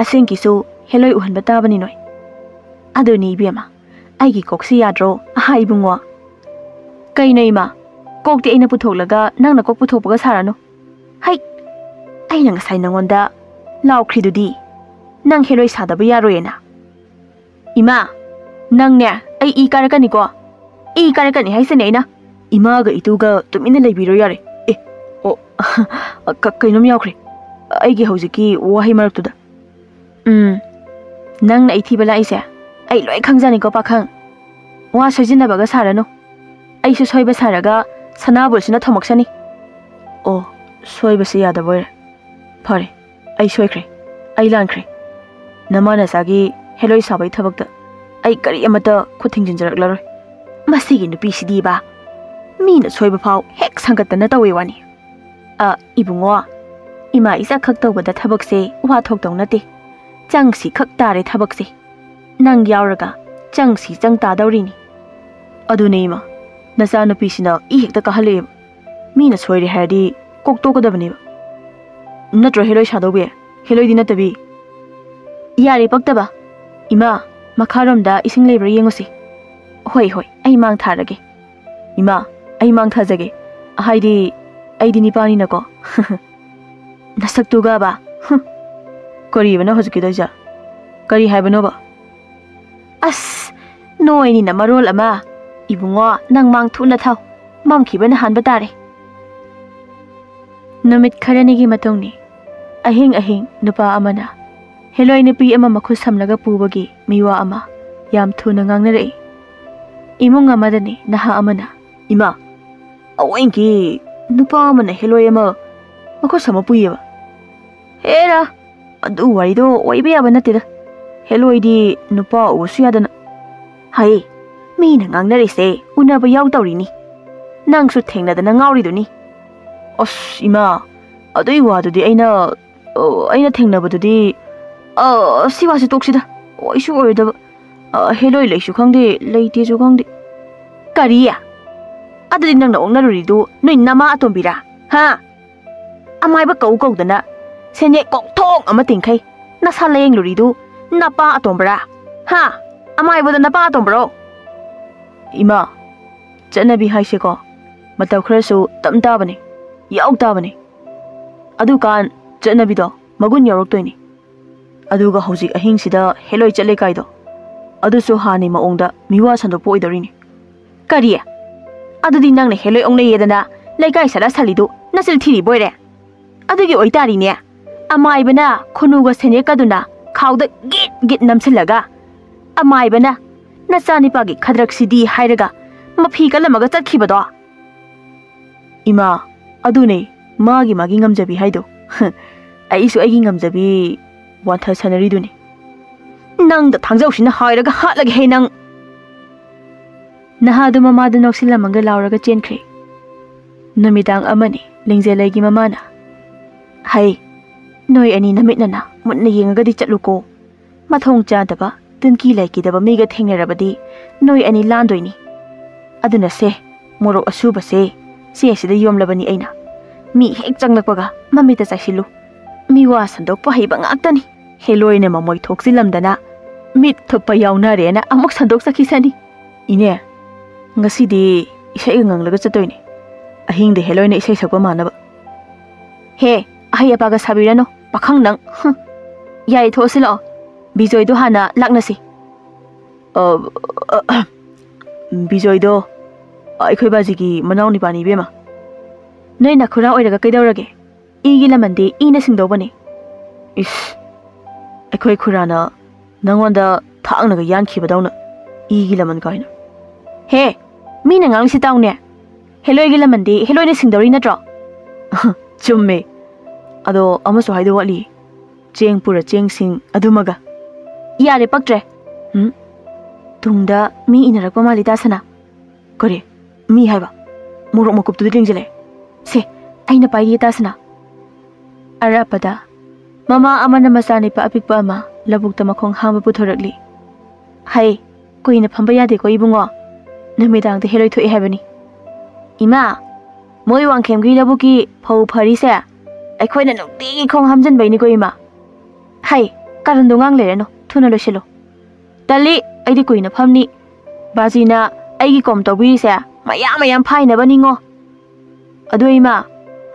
ꯑꯁꯦꯡꯀꯤꯁꯨ ꯍꯦꯂꯣꯏ ꯎꯍꯟꯕ ꯇꯥꯕꯅꯤ ꯅꯣꯏ꯫" "ꯑꯗꯨꯅꯤ ꯏꯕꯦꯝꯃ, ꯑꯩꯒꯤ ꯀꯣꯛꯁꯤ ꯌꯥꯗ꯭ꯔꯣ, ꯑꯍꯥ ꯏꯕꯨꯡꯉꯣ?" "ꯀꯩꯅꯣ ꯏꯃꯥ, ꯀꯣꯛꯇꯤ ꯑꯩꯅ ꯄꯨꯊꯣꯛꯂꯒ ꯅꯪꯅ ꯀꯣꯛ ꯄꯨꯊꯣꯛꯄꯒ ꯁꯥꯔꯅꯨ꯫ ꯍꯩ, ꯑꯩꯅ ꯉꯁꯥꯏ ꯅꯉꯣꯟꯗ ꯂꯥꯎꯈ꯭ꯔꯤꯗꯨꯗꯤ, ꯅꯪ ꯍꯦꯂꯣꯏ ꯁꯥꯗꯕ ꯌꯥꯔꯣꯏꯅ꯫" "ꯏꯃꯥ, ꯅꯪꯅꯦ ꯑꯩ ꯏ ꯀꯥꯔꯛꯀꯅꯤꯀꯣ꯫ ꯏ ꯀꯥꯔꯛꯀꯅꯤ ꯍꯥꯏꯁꯤꯅꯦ ꯑꯩꯅ꯫ ꯏꯃꯥꯒ ꯏꯇꯨꯒ ꯇꯨꯃꯤꯟꯅ ꯂꯩꯕꯤꯔꯣ ꯌꯥꯔꯦ꯫ ꯑꯦ, ꯀ- ꯀꯩꯅꯣꯝ ꯌꯥꯎꯈ꯭ꯔꯦ ꯑꯩꯒꯤ ꯍꯧꯖꯤꯛꯀꯤ ꯋꯥꯍꯩ ꯃꯔꯛꯇꯨꯗ꯫ ꯎꯝ, ꯅꯪꯅ ꯑꯩ ꯊꯤꯕ ꯂꯥꯛꯏꯁꯦ ꯑꯩ ꯂꯣꯏ ꯈꯪꯖꯅꯤꯀꯣ ꯄꯥꯈꯪ꯫ ꯋꯥ ꯁꯣꯏꯖꯤꯟꯅꯕꯒ ꯁꯥꯔꯅꯨ꯫ ꯑꯩꯁꯨ ꯁꯣꯏꯕ ꯁꯥꯔꯒ ꯁꯅꯥꯕꯨꯜꯁꯤꯅ ꯊꯣꯝꯃꯛꯁꯅꯤ꯫ ꯑꯣ, ꯁꯣꯏꯕꯁꯤ ꯌꯥꯗꯕ ꯑꯣꯏꯔꯦ꯫ ꯐꯔꯦ, ꯑꯩ ꯁꯣꯏꯈ꯭ꯔꯦ꯫ ꯑꯩ ꯂꯥꯟꯈ꯭ꯔꯦ꯫ ꯅꯃꯥ ꯅꯆꯥꯒꯤ ꯍꯦꯂꯣꯏ ꯁꯥꯕꯒꯤ ꯊꯕꯛꯇ ꯑꯩ ꯀꯔꯤ ꯑꯃꯠꯇ ꯈꯨꯠ ꯊꯤꯡꯖꯤꯟꯖꯔꯛꯂꯔꯣꯏ꯫ ꯃꯁꯤꯒꯤ ꯅꯨꯄꯤꯁꯤꯗꯤꯕ, ꯃꯤꯅ ꯁꯣꯏꯕ ꯐꯥꯎ ꯍꯦꯛ ꯁꯪꯒꯠꯇꯅ ꯇꯧꯋꯦ ꯋꯥꯅꯤ꯫ ꯑ, ꯏꯕꯨꯡꯉꯣ, ꯏꯃꯥ ꯏꯆꯥ ꯈꯛ ꯇꯧꯕꯗ ꯊꯕꯛꯁꯦ ꯋꯥ ꯊꯣꯛꯇꯧ ꯅꯠꯇꯦ꯫ ꯆꯪꯁꯤ ꯈꯛ ꯇꯥꯔꯦ ꯊꯕꯛꯁꯦ꯫ ꯅꯪ ꯌꯥꯎꯔꯒ ꯆꯪꯁꯤ ꯆꯪ ꯇꯥꯗꯧꯔꯤꯅꯤ꯫ ꯑꯗꯨꯅꯦ ꯏꯃꯥ, ꯅꯆꯥꯅꯨꯄꯤꯁꯤꯅ ꯏ ꯍꯦꯛꯇ ꯀꯥꯍꯜꯂꯛꯑꯦꯕ꯫ ꯃꯤꯅ ꯁꯣꯏꯔꯦ ꯍꯥꯏꯔꯗꯤ ꯀꯣꯛ ꯇꯣꯛꯀꯗꯕꯅꯦꯕ꯫ ꯅꯠꯇ꯭ꯔꯣ ꯍꯦꯂꯣꯏ ꯁꯥꯗꯧꯕꯤ? ꯍꯦꯂꯣꯏꯗꯤ ꯅꯠꯇꯕꯤ꯫ ꯌꯥꯔꯦ ꯄꯛꯇꯕ꯫ ꯏꯃꯥ, ꯃꯈꯥꯔꯣꯝꯗ ꯏꯁꯤꯡ ꯂꯩꯕ꯭ꯔꯥ ꯌꯦꯡꯉꯨꯁꯤ꯫ ꯍꯣꯏ, ꯍꯣꯏ, ꯑꯩ ꯃꯥꯡ ꯊꯥꯔꯒꯦ꯫ ꯏꯃꯥ, ꯑꯩ ꯃꯥꯡ ꯊꯥꯖꯒꯦ꯫ ꯍꯥꯏꯗꯤ, ꯑꯩꯗꯤ ꯅꯤꯄꯥꯅꯤꯅꯀꯣ꯫ ꯅꯁꯛꯇꯨꯒꯕ꯫ ꯍꯨꯝ꯫ ꯀꯔꯤꯕꯅꯣ ꯍꯧꯖꯤꯛꯀꯤꯗꯣ ꯑꯩꯁꯦ? ꯀꯔꯤ ꯍꯥꯏꯕꯅꯣꯕ? ꯑꯁ, ꯅꯣꯏꯅꯤꯅ ꯃꯔꯣꯜ ꯑꯃ꯫ ꯏꯕꯨꯡꯉꯣ, ꯅꯪ ꯃꯥꯡ ꯊꯨꯅ ꯊꯥꯎ꯫ ꯃꯝꯈꯤꯕꯅ ꯍꯥꯟꯕ ꯇꯥꯔꯦ꯫ ꯅꯨꯃꯤꯠ ꯈꯔꯅꯤꯒꯤ ꯃꯇꯨꯡꯅꯤ꯫ ꯑꯍꯤꯡ ꯑꯍꯤꯡ ꯅꯨꯄꯥ ꯑꯃꯅ ꯍꯦꯂꯣꯏ ꯅꯨꯄꯤ ꯑꯃ ꯃꯈꯨꯠ ꯁꯝꯂꯒ ꯄꯨꯕꯒꯤ ꯃꯤꯋꯥ ꯑꯃ ꯌꯥꯝ ꯊꯨꯅ ꯉꯥꯡꯅꯔꯛꯏ꯫ ꯏꯃꯨꯡ ꯑꯃꯗꯅꯤ ꯅꯍꯥ ꯑꯃꯅ, "ꯏꯃꯥ, ꯑꯋꯣꯏꯡꯀꯤ ꯅꯨꯄꯥ ꯑꯃꯅ ꯍꯦꯂꯣꯏ ꯑꯃ ꯃꯈꯨꯠ ꯁꯝꯃ ꯄꯨꯏꯌꯦꯕ꯫ ꯍꯦꯔꯥ, ꯑꯗꯨ ꯋꯥꯔꯤꯗꯣ ꯑꯣꯏꯕ ꯌꯥꯕ ꯅꯠꯇꯦꯗ꯫ ꯍꯦꯂꯣꯏꯗꯤ ꯅꯨꯄꯥ ꯎꯕꯁꯨ ꯌꯥꯗꯅ꯫ ꯍꯩ, ꯃꯤꯅ ꯉꯥꯡꯅꯔꯤꯁꯦ ꯎꯅꯕ ꯌꯥꯎ ꯇꯧꯔꯤꯅꯤ꯫ ꯅꯪꯁꯨ ꯊꯦꯡꯅꯗꯅ ꯉꯥꯎꯔꯤꯗꯨꯅꯤ꯫" "ꯑꯁ, ꯏꯃꯥ, ꯑꯗꯨꯏ ꯋꯥꯗꯨꯗꯤ ꯑꯩꯅ, ꯑ, ꯑꯩꯅ ꯊꯦꯡꯅꯕꯗꯨꯗꯤ, ꯑ, ꯁꯤ ꯋꯥꯁꯤ ꯇꯣꯛꯁꯤꯗ꯫ ꯑꯣꯏꯁꯨ ꯑꯣꯏꯔꯣꯏꯗꯕ꯫ ꯑ, ꯍꯦꯂꯣꯏ ꯂꯩꯁꯨ ꯈꯪꯗꯦ, ꯂꯩꯇꯦꯁꯨ ꯈꯪꯗꯦ꯫" "ꯀꯔꯤ? ꯑꯗꯨꯗꯤ ꯅꯪꯅ ꯑꯣꯛꯅꯔꯨꯔꯤꯗꯨ ꯅꯣꯏ ꯅꯃꯥ ꯑꯇꯣꯝꯕꯤꯔꯥ? ꯍꯥ? ꯑꯃꯥꯏꯕ ꯀꯧ ꯀꯧꯗꯅ ꯁꯦꯟꯌꯦꯛ ꯀꯣꯛꯊꯣꯡ ꯑꯃ ꯇꯤꯡꯈꯩ꯫ ꯅꯁꯥ ꯂꯥꯌꯦꯡꯂꯨꯔꯤꯗꯨ ꯅꯄꯥ ꯑꯇꯣꯝꯕꯔꯥ? ꯍꯥ? ꯑꯃꯥꯏꯕꯗ ꯅꯄꯥ ꯑꯇꯣꯝꯕꯔꯣ?" "ꯏꯃꯥ, ꯆꯠꯅꯕꯤ ꯍꯥꯏꯁꯦꯀꯣ, ꯃꯇꯝ ꯈꯔꯁꯨ ꯇꯝ ꯇꯥꯕꯅꯤ, ꯌꯥꯎ ꯇꯥꯕꯅꯤ꯫ ꯑꯗꯨꯀꯥꯟ ꯆꯠꯅꯕꯤꯗꯣ ꯃꯒꯨꯟ ꯌꯥꯎꯔꯛꯇꯣꯏꯅꯤ꯫ ꯑꯗꯨꯒ ꯍꯧꯖꯤꯛ ꯑꯍꯤꯡꯁꯤꯗ ꯍꯦꯂꯣꯏ ꯆꯠꯂꯦ ꯀꯥꯏꯗꯣ, ꯑꯗꯨꯁꯨ ꯍꯥꯟꯅꯩ ꯃꯑꯣꯡꯗ ꯃꯤꯋꯥ ꯁꯟꯗꯣꯛꯄ ꯑꯣꯏꯗꯧꯔꯤꯅꯤ꯫" "ꯀꯔꯤ? ꯑꯗꯨꯗꯤ ꯅꯪꯅ ꯍꯦꯂꯣꯏ ꯑꯣꯛꯅꯩꯌꯦꯗꯅ ꯂꯩꯀꯥꯏ ꯁꯥꯂꯥ ꯁꯥꯂꯤꯗꯨ ꯅꯆꯤꯜ ꯊꯤꯔꯤꯕꯣꯏꯔꯦ꯫ ꯑꯗꯨꯒꯤ ꯑꯣꯏꯇꯥꯔꯤꯅꯦ, ꯑꯃꯥꯏꯕꯅ ꯈꯨꯅꯨꯒ ꯁꯦꯅꯦꯛꯀꯗꯨꯅ ꯈꯥꯎꯗ ꯒꯤꯠ ꯒꯤꯠ ꯅꯝꯁꯤꯜꯂꯒ, ꯑꯃꯥꯏꯕꯅ ꯅꯆꯥꯅꯤꯄꯥꯒꯤ ꯈꯗ꯭ꯔꯛꯁꯤꯗꯤ ꯍꯥꯏꯔꯒ ꯃꯐꯤ ꯀꯜꯂꯝꯃꯒ ꯆꯠꯈꯤꯕꯗꯣ꯫ ꯏꯃꯥ, ꯑꯗꯨꯅꯦ ꯃꯥꯒꯤ ꯃꯥꯒꯤ ꯉꯝꯖꯕꯤ ꯍꯥꯏꯗꯣ꯫ ꯑꯩꯁꯨ ꯑꯩꯒꯤ ꯉꯝꯖꯕꯤ ꯋꯥꯟꯊ ꯁꯥꯟꯅꯔꯤꯗꯨꯅꯤ꯫ ꯅꯪꯗ ꯊꯥꯡꯖꯧꯁꯤꯅ ꯍꯥꯏꯔꯒ ꯍꯥꯠꯂꯒꯦ ꯍꯦ ꯅꯪ꯫ ꯅꯍꯥꯗꯨ ꯃꯃꯥꯗ ꯅꯣꯛꯁꯤꯜꯂꯝꯃꯒ ꯂꯥꯎꯔꯒ ꯆꯦꯟꯈ꯭ꯔꯦ꯫ ꯅꯨꯃꯤꯗꯥꯡ ꯑꯃꯅꯤ, ꯂꯤꯡꯖꯦꯜꯂꯩꯒꯤ ꯃꯃꯥꯅ, "ꯍꯩ, ꯅꯣꯏ ꯑꯅꯤ ꯅꯃꯤꯠꯅꯅ ꯃꯨꯟꯅ ꯌꯦꯡꯉꯒꯗꯤ ꯆꯠꯂꯨꯀꯣ꯫ ꯃꯊꯣꯡ ꯆꯥꯗꯕ, ꯇꯤꯟꯀꯤ ꯂꯩꯈꯤꯗꯕ ꯃꯤꯒ ꯊꯦꯡꯅꯔꯕꯗꯤ ꯅꯣꯏ ꯑꯅꯤ ꯂꯥꯟꯗꯣꯏꯅꯤ꯫ ꯑꯗꯨꯅ ꯁꯦ, ꯃꯣꯔꯣꯛ ꯑꯁꯨꯕꯁꯦ ꯁꯤ ꯑꯁꯤꯗ ꯌꯣꯝꯂꯕꯅꯤ ꯑꯩꯅ꯫ ꯃꯤ ꯍꯦꯛ ꯆꯪꯂꯛꯄꯒ ꯃꯃꯤꯠꯇ ꯆꯥꯏꯁꯤꯜꯂꯨ꯫ ꯃꯤ ꯋꯥ ꯁꯟꯗꯣꯛꯄ ꯍꯩꯕ ꯉꯥꯛꯇꯅꯤ꯫ ꯍꯦꯂꯣꯏꯅ ꯃꯃꯣꯏ ꯊꯣꯛꯆꯤꯜꯂꯝꯗꯅ ꯃꯤꯠ ꯊꯨꯞꯄ ꯌꯥꯎꯅꯔꯦꯅ ꯑꯃꯨꯛ ꯁꯟꯗꯣꯛꯆꯈꯤꯁꯅꯤ꯫ ꯏꯅꯦ, ꯉꯁꯤꯗꯤ ꯏꯁꯩꯒ ꯉꯪꯂꯒ ꯆꯠꯇꯣꯏꯅꯦ꯫ ꯑꯍꯤꯡꯗ ꯍꯦꯂꯣꯏꯅ ꯏꯁꯩ ꯁꯛꯄ ꯃꯥꯟꯅꯕ꯫ ꯍꯦ, ꯑꯍꯩ ꯑꯄꯥꯒ ꯁꯥꯕꯤꯔꯅꯨ, ꯄꯥꯈꯪ ꯅꯪ꯫ ꯍꯨꯝ꯫ ꯌꯥꯏ, ꯊꯣꯛꯑꯁꯤ ꯂꯥꯛꯑꯣ꯫ ꯕꯤꯖꯣꯏꯗꯣ ꯍꯥꯟꯅ ꯂꯥꯛꯅꯁꯤ꯫ ꯑ, ꯑ, ꯕꯤꯖꯣꯏꯗꯣ ꯑꯩꯈꯣꯏ ꯕꯥꯖꯤꯒꯤ ꯃꯅꯥꯎ ꯅꯤꯄꯥꯅꯤ, ꯏꯕꯦꯝꯃ꯫ ꯅꯣꯏ ꯅꯈꯨꯔꯥ ꯑꯣꯏꯔꯒ ꯀꯩꯗꯧꯔꯒꯦ? ꯏꯒꯤ ꯂꯃꯟꯗꯤ ꯏꯅ ꯁꯤꯡꯗꯧꯕꯅꯦ꯫ ꯏꯁ, ꯑꯩꯈꯣꯏ ꯈꯨꯔꯥꯅ ꯅꯪꯉꯣꯟꯗ ꯊꯥꯡꯅꯒ ꯌꯥꯟꯈꯤꯕꯗꯧꯅ ꯏꯒꯤ ꯂꯃꯟ ꯀꯥꯏꯅ꯫ ꯍꯦ, ꯃꯤꯅ ꯉꯥꯡꯂꯤꯁꯤ ꯇꯥꯎꯅꯦ꯫ ꯍꯦꯂꯣꯏꯒꯤ ꯂꯃꯟꯗꯤ ꯍꯦꯂꯣꯏꯅ ꯁꯤꯡꯗꯧꯔꯤ ꯅꯠꯇ꯭ꯔꯣ? ꯆꯨꯝꯃꯦ꯫ ꯑꯗꯣ ꯑꯃꯁꯨ ꯍꯥꯏꯗꯧ ꯋꯥꯠꯂꯤ꯫ ꯆꯦꯡ ꯄꯨꯔ ꯆꯦꯡꯁꯤꯡ ꯑꯗꯨꯃꯒ꯫ ꯌꯥꯔꯦ, ꯄꯛꯇ꯭ꯔꯦ꯫ ꯎꯝ? ꯇꯨꯡꯗ ꯃꯤ ꯏꯟꯅꯔꯛꯄ ꯃꯥꯜꯂꯤ ꯇꯥꯁꯅꯥ꯫ ꯀꯔꯤ? ꯃꯤ ꯍꯥꯏꯕ? ꯃꯣꯔꯣꯛ ꯃꯀꯨꯞꯇꯨꯗꯤ ꯂꯦꯡꯁꯤꯜꯂꯦ꯫ ꯁꯦ, ꯑꯩꯅ ꯄꯥꯏꯔꯤꯌꯦ ꯇꯥꯁꯅꯥ꯫ ꯑꯔꯥꯞꯄꯗ ꯃꯃꯥ ꯑꯃꯅ ꯃꯆꯥꯅꯤꯄꯥ ꯑꯄꯤꯛꯄ ꯑꯃ ꯂꯧꯕꯨꯛꯇ ꯃꯈꯣꯡ ꯍꯥꯝꯕ ꯄꯨꯊꯣꯔꯛꯂꯤ꯫ ꯍꯩ, ꯀꯨꯏꯅ ꯐꯝꯕ ꯌꯥꯗꯦꯀꯣ ꯏꯕꯨꯡꯉꯣ꯫ ꯅꯨꯃꯤꯗꯥꯡꯗ ꯍꯦꯂꯣꯏ ꯊꯣꯛꯑꯦ ꯍꯥꯏꯕꯅꯤ꯫ ꯏꯃꯥ, ꯃꯣꯏ ꯋꯥꯡꯈꯦꯝꯒꯤ ꯂꯧꯕꯨꯛꯀꯤ ꯐꯧ ꯐꯔꯤꯁꯦ ꯑꯩꯈꯣꯏꯅ ꯅꯨꯡꯇꯤꯒꯤ ꯈꯣꯡ ꯍꯥꯝꯖꯤꯟꯕꯩꯅꯤꯀꯣ ꯏꯃꯥ꯫ ꯍꯩ, ꯀꯔꯟꯗꯣ ꯉꯥꯡ ꯂꯩꯔꯅꯨ, ꯊꯨꯅ ꯂꯣꯏꯁꯤꯜꯂꯨ꯫ ꯇꯜꯂꯤ, ꯑꯩꯗꯤ ꯀꯨꯏꯅ ꯐꯝꯅꯤ꯫ ꯕꯥꯖꯤꯅ ꯑꯩꯒꯤ ꯀꯣꯝ ꯇꯧꯕꯤꯔꯤꯁꯦ ꯃꯌꯥꯝ ꯃꯌꯥꯝ ꯐꯥꯏꯅꯕꯅꯤꯉꯣ꯫ ꯑꯗꯨ ꯏꯃꯥ,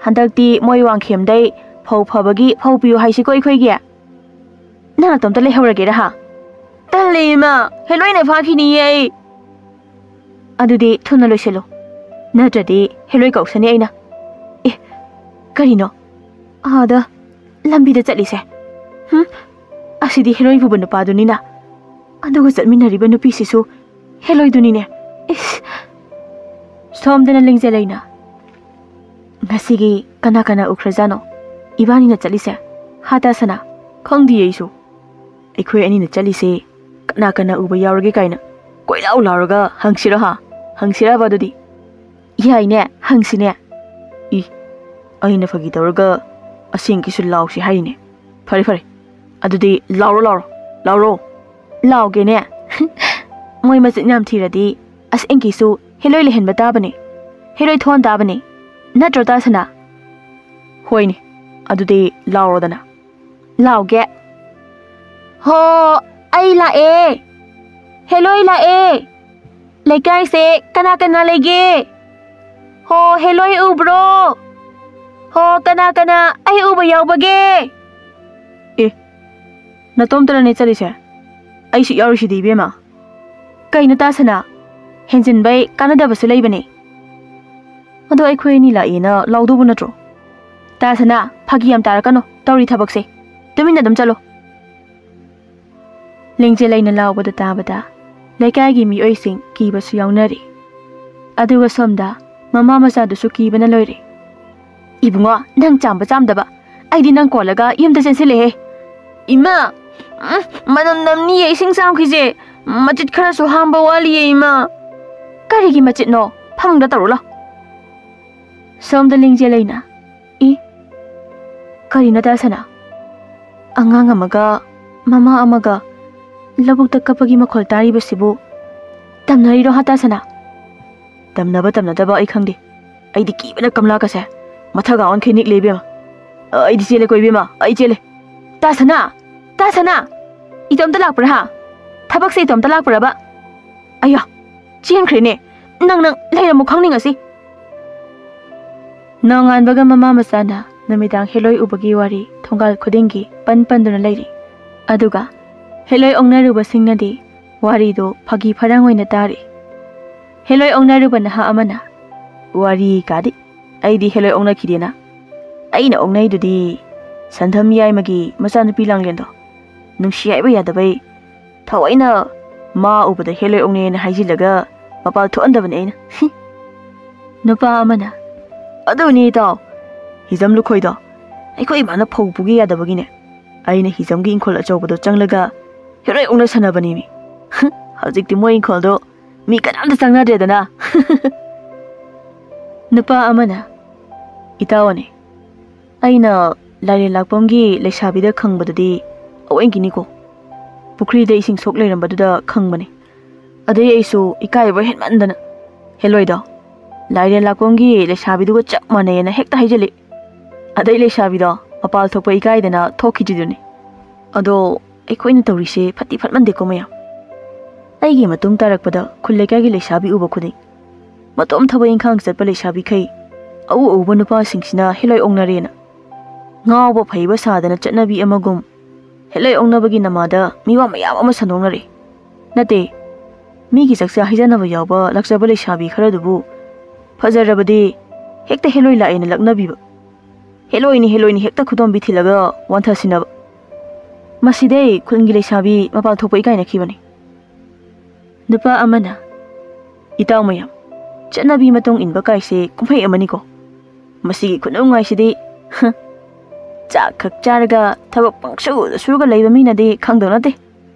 ꯍꯟꯗꯛꯇꯤ ꯃꯣꯏ ꯋꯥꯡꯈꯦꯝꯗꯩ ꯐꯧ ꯐꯕꯒꯤ ꯐꯧ ꯄꯤꯌꯨ ꯍꯥꯏꯁꯤꯀꯣ ꯑꯩꯈꯣꯏꯒꯤ꯫ ꯅꯪ ꯅꯇꯣꯝꯇ ꯂꯩꯍꯧꯔꯒꯦꯔꯥ ꯍꯥ? ꯇꯜꯂꯦ ꯏꯃꯥ, ꯍꯦꯂꯣꯏꯅ ꯐꯥꯈꯤꯅꯤꯌꯦ ꯑꯩ꯫ ꯑꯗꯨꯗꯤ ꯊꯨꯅ ꯂꯣꯏꯁꯤꯜꯂꯨ, ꯅꯠꯇ꯭ꯔꯗꯤ ꯍꯦꯂꯣꯏ ꯀꯧꯁꯅꯤ ꯑꯩꯅ꯫ ꯑꯦ, ꯀꯔꯤꯅꯣ? ꯑꯥꯗ ꯂꯝꯕꯤꯗ ꯆꯠꯂꯤꯁꯦ? ꯍꯨꯝ? ꯑꯁꯤꯗꯤ ꯍꯦꯂꯣꯏ ꯄꯨꯕ ꯅꯨꯄꯥꯗꯨꯅꯤꯅ꯫ ꯑꯗꯨꯒ ꯆꯠꯃꯤꯟꯅꯔꯤꯕ ꯅꯨꯄꯤꯁꯤꯁꯨ ꯍꯦꯂꯣꯏꯗꯨꯅꯤꯅꯦ꯫ ꯏꯁ! ꯁꯣꯝꯗꯅ ꯂꯤꯡꯖꯦꯜ ꯂꯩꯅ, "ꯉꯁꯤꯒꯤ ꯀꯅꯥ ꯀꯅꯥ ꯎꯈ꯭ꯔꯖꯥꯠꯅꯣ ꯏꯕꯥꯅꯤꯅ ꯆꯠꯂꯤꯁꯦ? ꯍꯥ ꯇꯥ ꯁꯅꯥ?" "ꯈꯪꯗꯤꯌꯦ ꯑꯩꯁꯨ꯫ ꯑꯩꯈꯣꯏ ꯑꯅꯤꯅ ꯆꯠꯂꯤꯁꯦ ꯀꯅꯥ ꯀꯅꯥ ꯎꯕ ꯌꯥꯎꯔꯒꯦ ꯀꯥꯏꯅ ꯀꯣꯏꯂꯥꯎ ꯂꯥꯎꯔꯒ ꯍꯪꯁꯤꯔꯣ ꯍꯥ? ꯍꯪꯁꯤꯔꯕ ꯑꯗꯨꯗꯤ?" "ꯌꯥꯏꯅꯦ, ꯍꯪꯁꯤꯅꯦ꯫" "ꯏ, ꯑꯩꯅ ꯐꯥꯒꯤ ꯇꯧꯔꯒ ꯑꯁꯦꯡꯀꯤꯁꯨ ꯂꯥꯎꯁꯤ ꯍꯥꯏꯔꯤꯅꯦ꯫ ꯐꯔꯦ ꯐꯔꯦ, ꯑꯗꯨꯗꯤ ꯂꯥꯎꯔꯣ ꯂꯥꯎꯔꯣ, ꯂꯥꯎꯔꯣ꯫" "ꯂꯥꯎꯒꯦꯅꯦ꯫" "ꯃꯣꯏ ꯃꯆꯤꯟ ꯌꯥꯝ ꯊꯤꯔꯗꯤ ꯑꯁꯦꯡꯀꯤꯁꯨ ꯍꯦꯂꯣꯏ ꯂꯩꯍꯟꯕ ꯇꯥꯕꯅꯦ, ꯍꯦꯂꯣꯏ ꯊꯣꯛꯍꯟ ꯇꯥꯕꯅꯦ, ꯅꯠꯇ꯭ꯔꯣ ꯇꯥ ꯁꯅꯥ?" "ꯍꯣꯏꯅꯦ, ꯑꯗꯨꯗꯤ ꯂꯥꯎꯔꯣꯗꯅ꯫" "ꯂꯥꯎꯒꯦ꯫" "ꯍꯣ, ꯑꯩ ꯂꯥꯛꯑꯦ, ꯍꯦꯂꯣꯏ ꯂꯥꯛꯑꯦ꯫ ꯂꯩꯀꯥꯏꯁꯦ ꯀꯅꯥ ꯀꯅꯥ ꯂꯩꯒꯦ? ꯍꯣ, ꯍꯦꯂꯣꯏ ꯎꯕ꯭ꯔꯣ? ꯍꯣ, ꯀꯅꯥ ꯀꯅꯥ ꯑꯩ ꯎꯕ ꯌꯥꯎꯕꯒꯦ?" "ꯑꯦ, ꯅꯇꯣꯝꯇꯔꯅꯦ ꯆꯠꯂꯤꯁꯦ? ꯑꯩꯁꯨ ꯌꯥꯎꯔꯤꯁꯤꯗꯤ ꯏꯕꯦꯝꯃ꯫" "ꯀꯩꯅꯣ ꯇꯥ ꯁꯅꯥ? ꯍꯦꯟꯖꯤꯟꯕꯩ ꯀꯥꯟꯅꯗꯕꯁꯨ ꯂꯩꯕꯅꯦ꯫" "ꯑꯗꯣ ꯑꯩꯈꯣꯏ ꯑꯅꯤ ꯂꯥꯛꯑꯦꯅ ꯂꯥꯎꯗꯧꯕ ꯅꯠꯇ꯭ꯔꯣ?" "ꯇꯥ ꯁꯅꯥ, ꯐꯥꯒꯤ ꯌꯥꯝ ꯇꯥꯔꯛꯀꯅꯣ, ꯇꯧꯔꯤ ꯊꯕꯛꯁꯦ꯫ ꯇꯨꯃꯤꯟꯅ ꯑꯗꯨꯝ ꯆꯠꯂꯣ꯫" ꯂꯤꯡꯖꯦꯜ ꯂꯩꯅ ꯂꯥꯎꯕꯗ ꯇꯥꯕꯗ ꯂꯩꯀꯥꯏꯒꯤ ꯃꯤꯑꯣꯏꯁꯤꯡ ꯀꯤꯕꯁꯨ ꯌꯥꯎꯅꯔꯤ꯫ ꯑꯗꯨꯒ ꯁꯣꯝꯗ ꯃꯃꯥ ꯃꯆꯥꯗꯨꯁꯨ ꯀꯤꯕꯅ ꯂꯣꯏꯔꯦ꯫ "ꯏꯕꯨꯡꯉꯣ, ꯅꯪ ꯆꯥꯝꯕ ꯆꯥꯝꯗꯕ, ꯑꯩꯗꯤ ꯅꯪ ꯀꯣꯜꯂꯒ ꯌꯨꯝꯗ ꯆꯦꯟꯁꯤꯜꯂꯛꯑꯦ꯫" "ꯏꯃꯥ, ꯎꯝ, ꯃꯅꯝ ꯅꯝꯅꯤꯌꯦ ꯏꯁꯤꯡ ꯆꯥꯝꯈꯤꯁꯦ꯫ ꯃꯆꯤꯠ ꯈꯔꯁꯨ ꯍꯥꯝꯕ ꯋꯥꯠꯂꯤꯌꯦ ꯏꯃꯥ꯫" "ꯀꯔꯤꯒꯤ ꯃꯆꯤꯠꯅꯣ? ꯐꯃꯨꯡꯗ ꯇꯧꯔꯨ ꯂꯥꯎ꯫" ꯁꯣꯝꯗ ꯂꯤꯡꯖꯦꯜ ꯂꯩꯅ, "ꯏ, ꯀꯔꯤꯅꯣ ꯇꯥ ꯁꯅꯥ? ꯑꯉꯥꯡ ꯑꯃꯒ ꯃꯃꯥ ꯑꯃꯒ ꯂꯧꯕꯨꯛꯇ ꯀꯞꯄꯒꯤ ꯃꯈꯣꯜ ꯇꯥꯔꯤꯕꯁꯤꯕꯨ ꯇꯝꯅꯔꯤꯔꯣ ꯍꯥ ꯇꯥ ꯁꯅꯥ?" "ꯇꯝꯅꯕ ꯇꯝꯅꯗꯕ ꯑꯩ ꯈꯪꯗꯦ꯫ ꯑꯩꯗꯤ ꯀꯤꯕꯅ ꯀꯝꯂꯥꯀꯁꯦ ꯃꯊꯛ ꯑꯣꯟꯈꯩ ꯅꯤꯛꯂꯦ ꯏꯕꯦꯝꯃ꯫ ꯑꯩꯗꯤ ꯆꯦꯜꯂꯦꯀꯣ ꯏꯕꯦꯝꯃ, ꯑꯩ ꯆꯦꯜꯂꯦ꯫" "ꯇꯥ ꯁꯅꯥ! ꯇꯥ ꯁꯅꯥ! ꯏꯇꯣꯝꯇ ꯂꯥꯛꯄ꯭ꯔꯥ ꯍꯥ? ꯊꯕꯛꯁꯦ ꯏꯇꯣꯝꯇ ꯂꯥꯛꯄ꯭ꯔꯕ? ꯑꯌꯥ! ꯆꯦꯟꯈ꯭ꯔꯦꯅꯦ꯫ ꯅꯪ, ꯅꯪ ꯂꯩꯔꯝꯃꯨ ꯈꯪꯅꯤꯡꯉꯁꯤ꯫" ꯅꯣꯡꯉꯥꯟꯕꯒ ꯃꯃꯥ ꯃꯆꯥꯅ ꯅꯨꯃꯤꯗꯥꯡ ꯍꯦꯂꯣꯏ ꯎꯕꯒꯤ ꯋꯥꯔꯤ ꯊꯣꯡꯒꯥꯜ ꯈꯨꯗꯤꯡꯒꯤ ꯄꯟ ꯄꯟꯗꯨꯅ ꯂꯩꯔꯤ꯫ ꯑꯗꯨꯒ ꯍꯦꯂꯣꯏ ꯑꯣꯛꯅꯔꯨꯕꯁꯤꯡꯅꯗꯤ ꯋꯥꯔꯤꯗꯨ ꯐꯥꯒꯤ ꯐꯔꯥꯡ ꯑꯣꯏꯅ ꯇꯥꯔꯤ꯫ ꯍꯦꯂꯣꯏ ꯑꯣꯛꯅꯔꯨꯕ ꯅꯍꯥ ꯑꯃꯅ, "ꯋꯥꯔꯤ ꯀꯥꯗꯤ, ꯑꯩꯗꯤ ꯍꯦꯂꯣꯏ ꯑꯣꯛꯅꯈꯤꯗꯦꯅ꯫ ꯑꯩꯅ ꯑꯣꯛꯅꯩꯗꯨꯗꯤ ꯁꯟꯙꯝ ꯌꯥꯏꯃꯒꯤ ꯃꯆꯥꯅꯨꯄꯤ ꯂꯥꯡꯂꯦꯟꯗꯣ꯫ ꯅꯨꯡꯁꯤ ꯍꯥꯏꯕ ꯌꯥꯗꯕꯩ ꯊꯑꯣꯏꯅ ꯃꯥ ꯎꯕꯗ ꯍꯦꯂꯣꯏ ꯑꯣꯛꯅꯩꯅ ꯍꯥꯏꯖꯤꯜꯂꯒ ꯃꯄꯥꯜ ꯊꯣꯛꯍꯟꯗꯕꯅꯦ ꯑꯩꯅ꯫ ꯅꯨꯄꯥ ꯑꯃꯅ, "ꯑꯗꯨꯅꯤ ꯏꯇꯥꯎ, ꯍꯤꯖꯝ ꯂꯨꯈꯣꯏꯗꯣ ꯑꯩꯈꯣꯏ ꯏꯃꯥꯅ ꯐꯧ ꯄꯨꯒꯦ ꯌꯥꯗꯕꯒꯤꯅꯦ꯫ ꯑꯩꯅ ꯍꯤꯖꯝꯒꯤ ꯏꯪꯈꯣꯜ ꯑꯆꯧꯕꯗꯣ ꯆꯪꯂꯒ ꯍꯦꯔꯣꯏ ꯑꯣꯛꯅ ꯁꯥꯟꯅꯕꯅꯤꯃꯤ꯫ ꯍꯧꯖꯤꯛꯇꯤ ꯃꯣꯏ ꯏꯪꯈꯣꯜꯗꯣ ꯃꯤ ꯀꯅꯥꯝꯇ ꯆꯪꯅꯗ꯭ꯔꯦꯗꯅ꯫" ꯅꯨꯄꯥ ꯑꯃꯅ, "ꯏꯇꯥꯎꯅꯦ, ꯑꯩꯅ ꯂꯥꯏꯔꯦꯟ ꯂꯥꯛꯄꯝꯒꯤ ꯂꯩꯁꯥꯕꯤꯗ ꯈꯪꯕꯗꯨꯗꯤ ꯑꯋꯦꯡꯒꯤꯅꯤꯀꯣ꯫ ꯄꯨꯈ꯭ꯔꯤꯗ ꯏꯁꯤꯡ ꯁꯣꯛ ꯂꯩꯔꯝꯕꯗꯨꯗ ꯈꯪꯕꯅꯤ꯫ ꯑꯗꯩ ꯑꯩꯁꯨ ꯏꯀꯥꯏꯕ ꯍꯦꯟꯃꯟꯗꯅ ꯍꯦꯂꯣꯏꯗꯣ ꯂꯥꯏꯔꯦꯟ ꯂꯥꯛꯄꯝꯒꯤ ꯂꯩꯁꯥꯕꯤꯗꯨꯒ ꯆꯞ ꯃꯥꯟꯅꯩꯌꯦꯅ ꯍꯦꯛꯇ ꯍꯥꯏꯖꯤꯜꯂꯤ꯫ ꯑꯗꯩ ꯂꯩꯁꯥꯕꯤꯗꯣ ꯃꯄꯥꯜ ꯊꯣꯛꯄ ꯏꯀꯥꯏꯗꯅ ꯊꯣꯛꯈꯤꯗ꯭ꯔꯤꯗꯨꯅꯤ꯫ ꯑꯗꯣ ꯑꯩꯈꯣꯏꯅ ꯇꯧꯔꯤꯁꯦ ꯐꯠꯇꯤ ꯐꯠꯃꯟꯗꯦꯀꯣ ꯃꯌꯥꯝ꯫ ꯑꯩꯒꯤ ꯃꯇꯨꯡ ꯇꯥꯔꯛꯄꯗ ꯈꯨꯜ ꯂꯩꯀꯥꯏꯒꯤ ꯂꯩꯁꯥꯕꯤ ꯎꯕ ꯈꯨꯗꯤꯡ ꯃꯇꯣꯝ ꯊꯕꯛ ꯏꯪꯈꯥꯡ ꯆꯠꯄ ꯂꯩꯁꯥꯕꯤꯈꯩ ꯑꯎ ꯑꯎꯕ ꯅꯨꯄꯥꯁꯤꯡꯁꯤꯅ ꯍꯦꯂꯣꯏ ꯑꯣꯛꯅꯔꯦꯅ ꯉꯥꯎꯕ ꯐꯩꯕ ꯁꯥꯗꯅ ꯆꯠꯅꯕꯤ ꯑꯃꯒꯨꯝ ꯍꯦꯂꯣꯏ ꯑꯣꯛꯅꯕꯒꯤ ꯅꯃꯥꯗ ꯃꯤꯋꯥ ꯃꯌꯥꯝ ꯑꯃ ꯁꯟꯗꯣꯛꯅꯔꯦ꯫ ꯅꯠꯇꯦ, ꯃꯤꯒꯤ ꯆꯥꯛꯆꯥ ꯍꯩꯖꯅꯕ ꯌꯥꯎꯕ ꯂꯥꯛꯆꯕ ꯂꯩꯁꯥꯕꯤ ꯈꯔꯗꯨꯕꯨ ꯐꯖꯔꯕꯗꯤ ꯍꯦꯛꯇ ꯍꯦꯂꯣꯏ ꯂꯥꯛꯑꯦꯅ ꯂꯛꯅꯕꯤꯕ꯫ ꯍꯦꯂꯣꯏꯅꯤ ꯍꯦꯂꯣꯏꯅꯤ ꯍꯦꯛꯇ ꯈꯨꯗꯣꯝꯕꯤ ꯊꯤꯜꯂꯒ ꯋꯥꯟꯊꯁꯤꯟꯅꯕ꯫ ꯃꯁꯤꯗꯩ ꯈꯨꯟꯒꯤ ꯂꯩꯁꯥꯕꯤ ꯃꯄꯥꯜ ꯊꯣꯛꯄ ꯏꯀꯥꯏꯅꯈꯤꯕꯅꯤ꯫" ꯅꯨꯄꯥ ꯑꯃꯅ, "ꯏꯇꯥꯎ ꯃꯌꯥꯝ, ꯆꯠꯅꯕꯤ ꯃꯇꯨꯡ ꯏꯟꯕ ꯀꯥꯏꯁꯦ ꯀꯨꯝꯍꯩ ꯑꯃꯅꯤꯀꯣ꯫ ꯃꯁꯤꯒꯤ ꯈꯨꯅꯨꯡꯉꯥꯏꯁꯤꯗꯤ, ꯍ, ꯆꯥꯛ ꯈꯛ ꯆꯥꯔꯒ ꯊꯕꯛ ꯄꯪꯁꯨꯗ ꯁꯨꯔꯒ ꯂꯩꯕ ꯃꯤꯅꯗꯤ ꯈꯪꯗꯧ ꯅꯠꯇꯦ꯫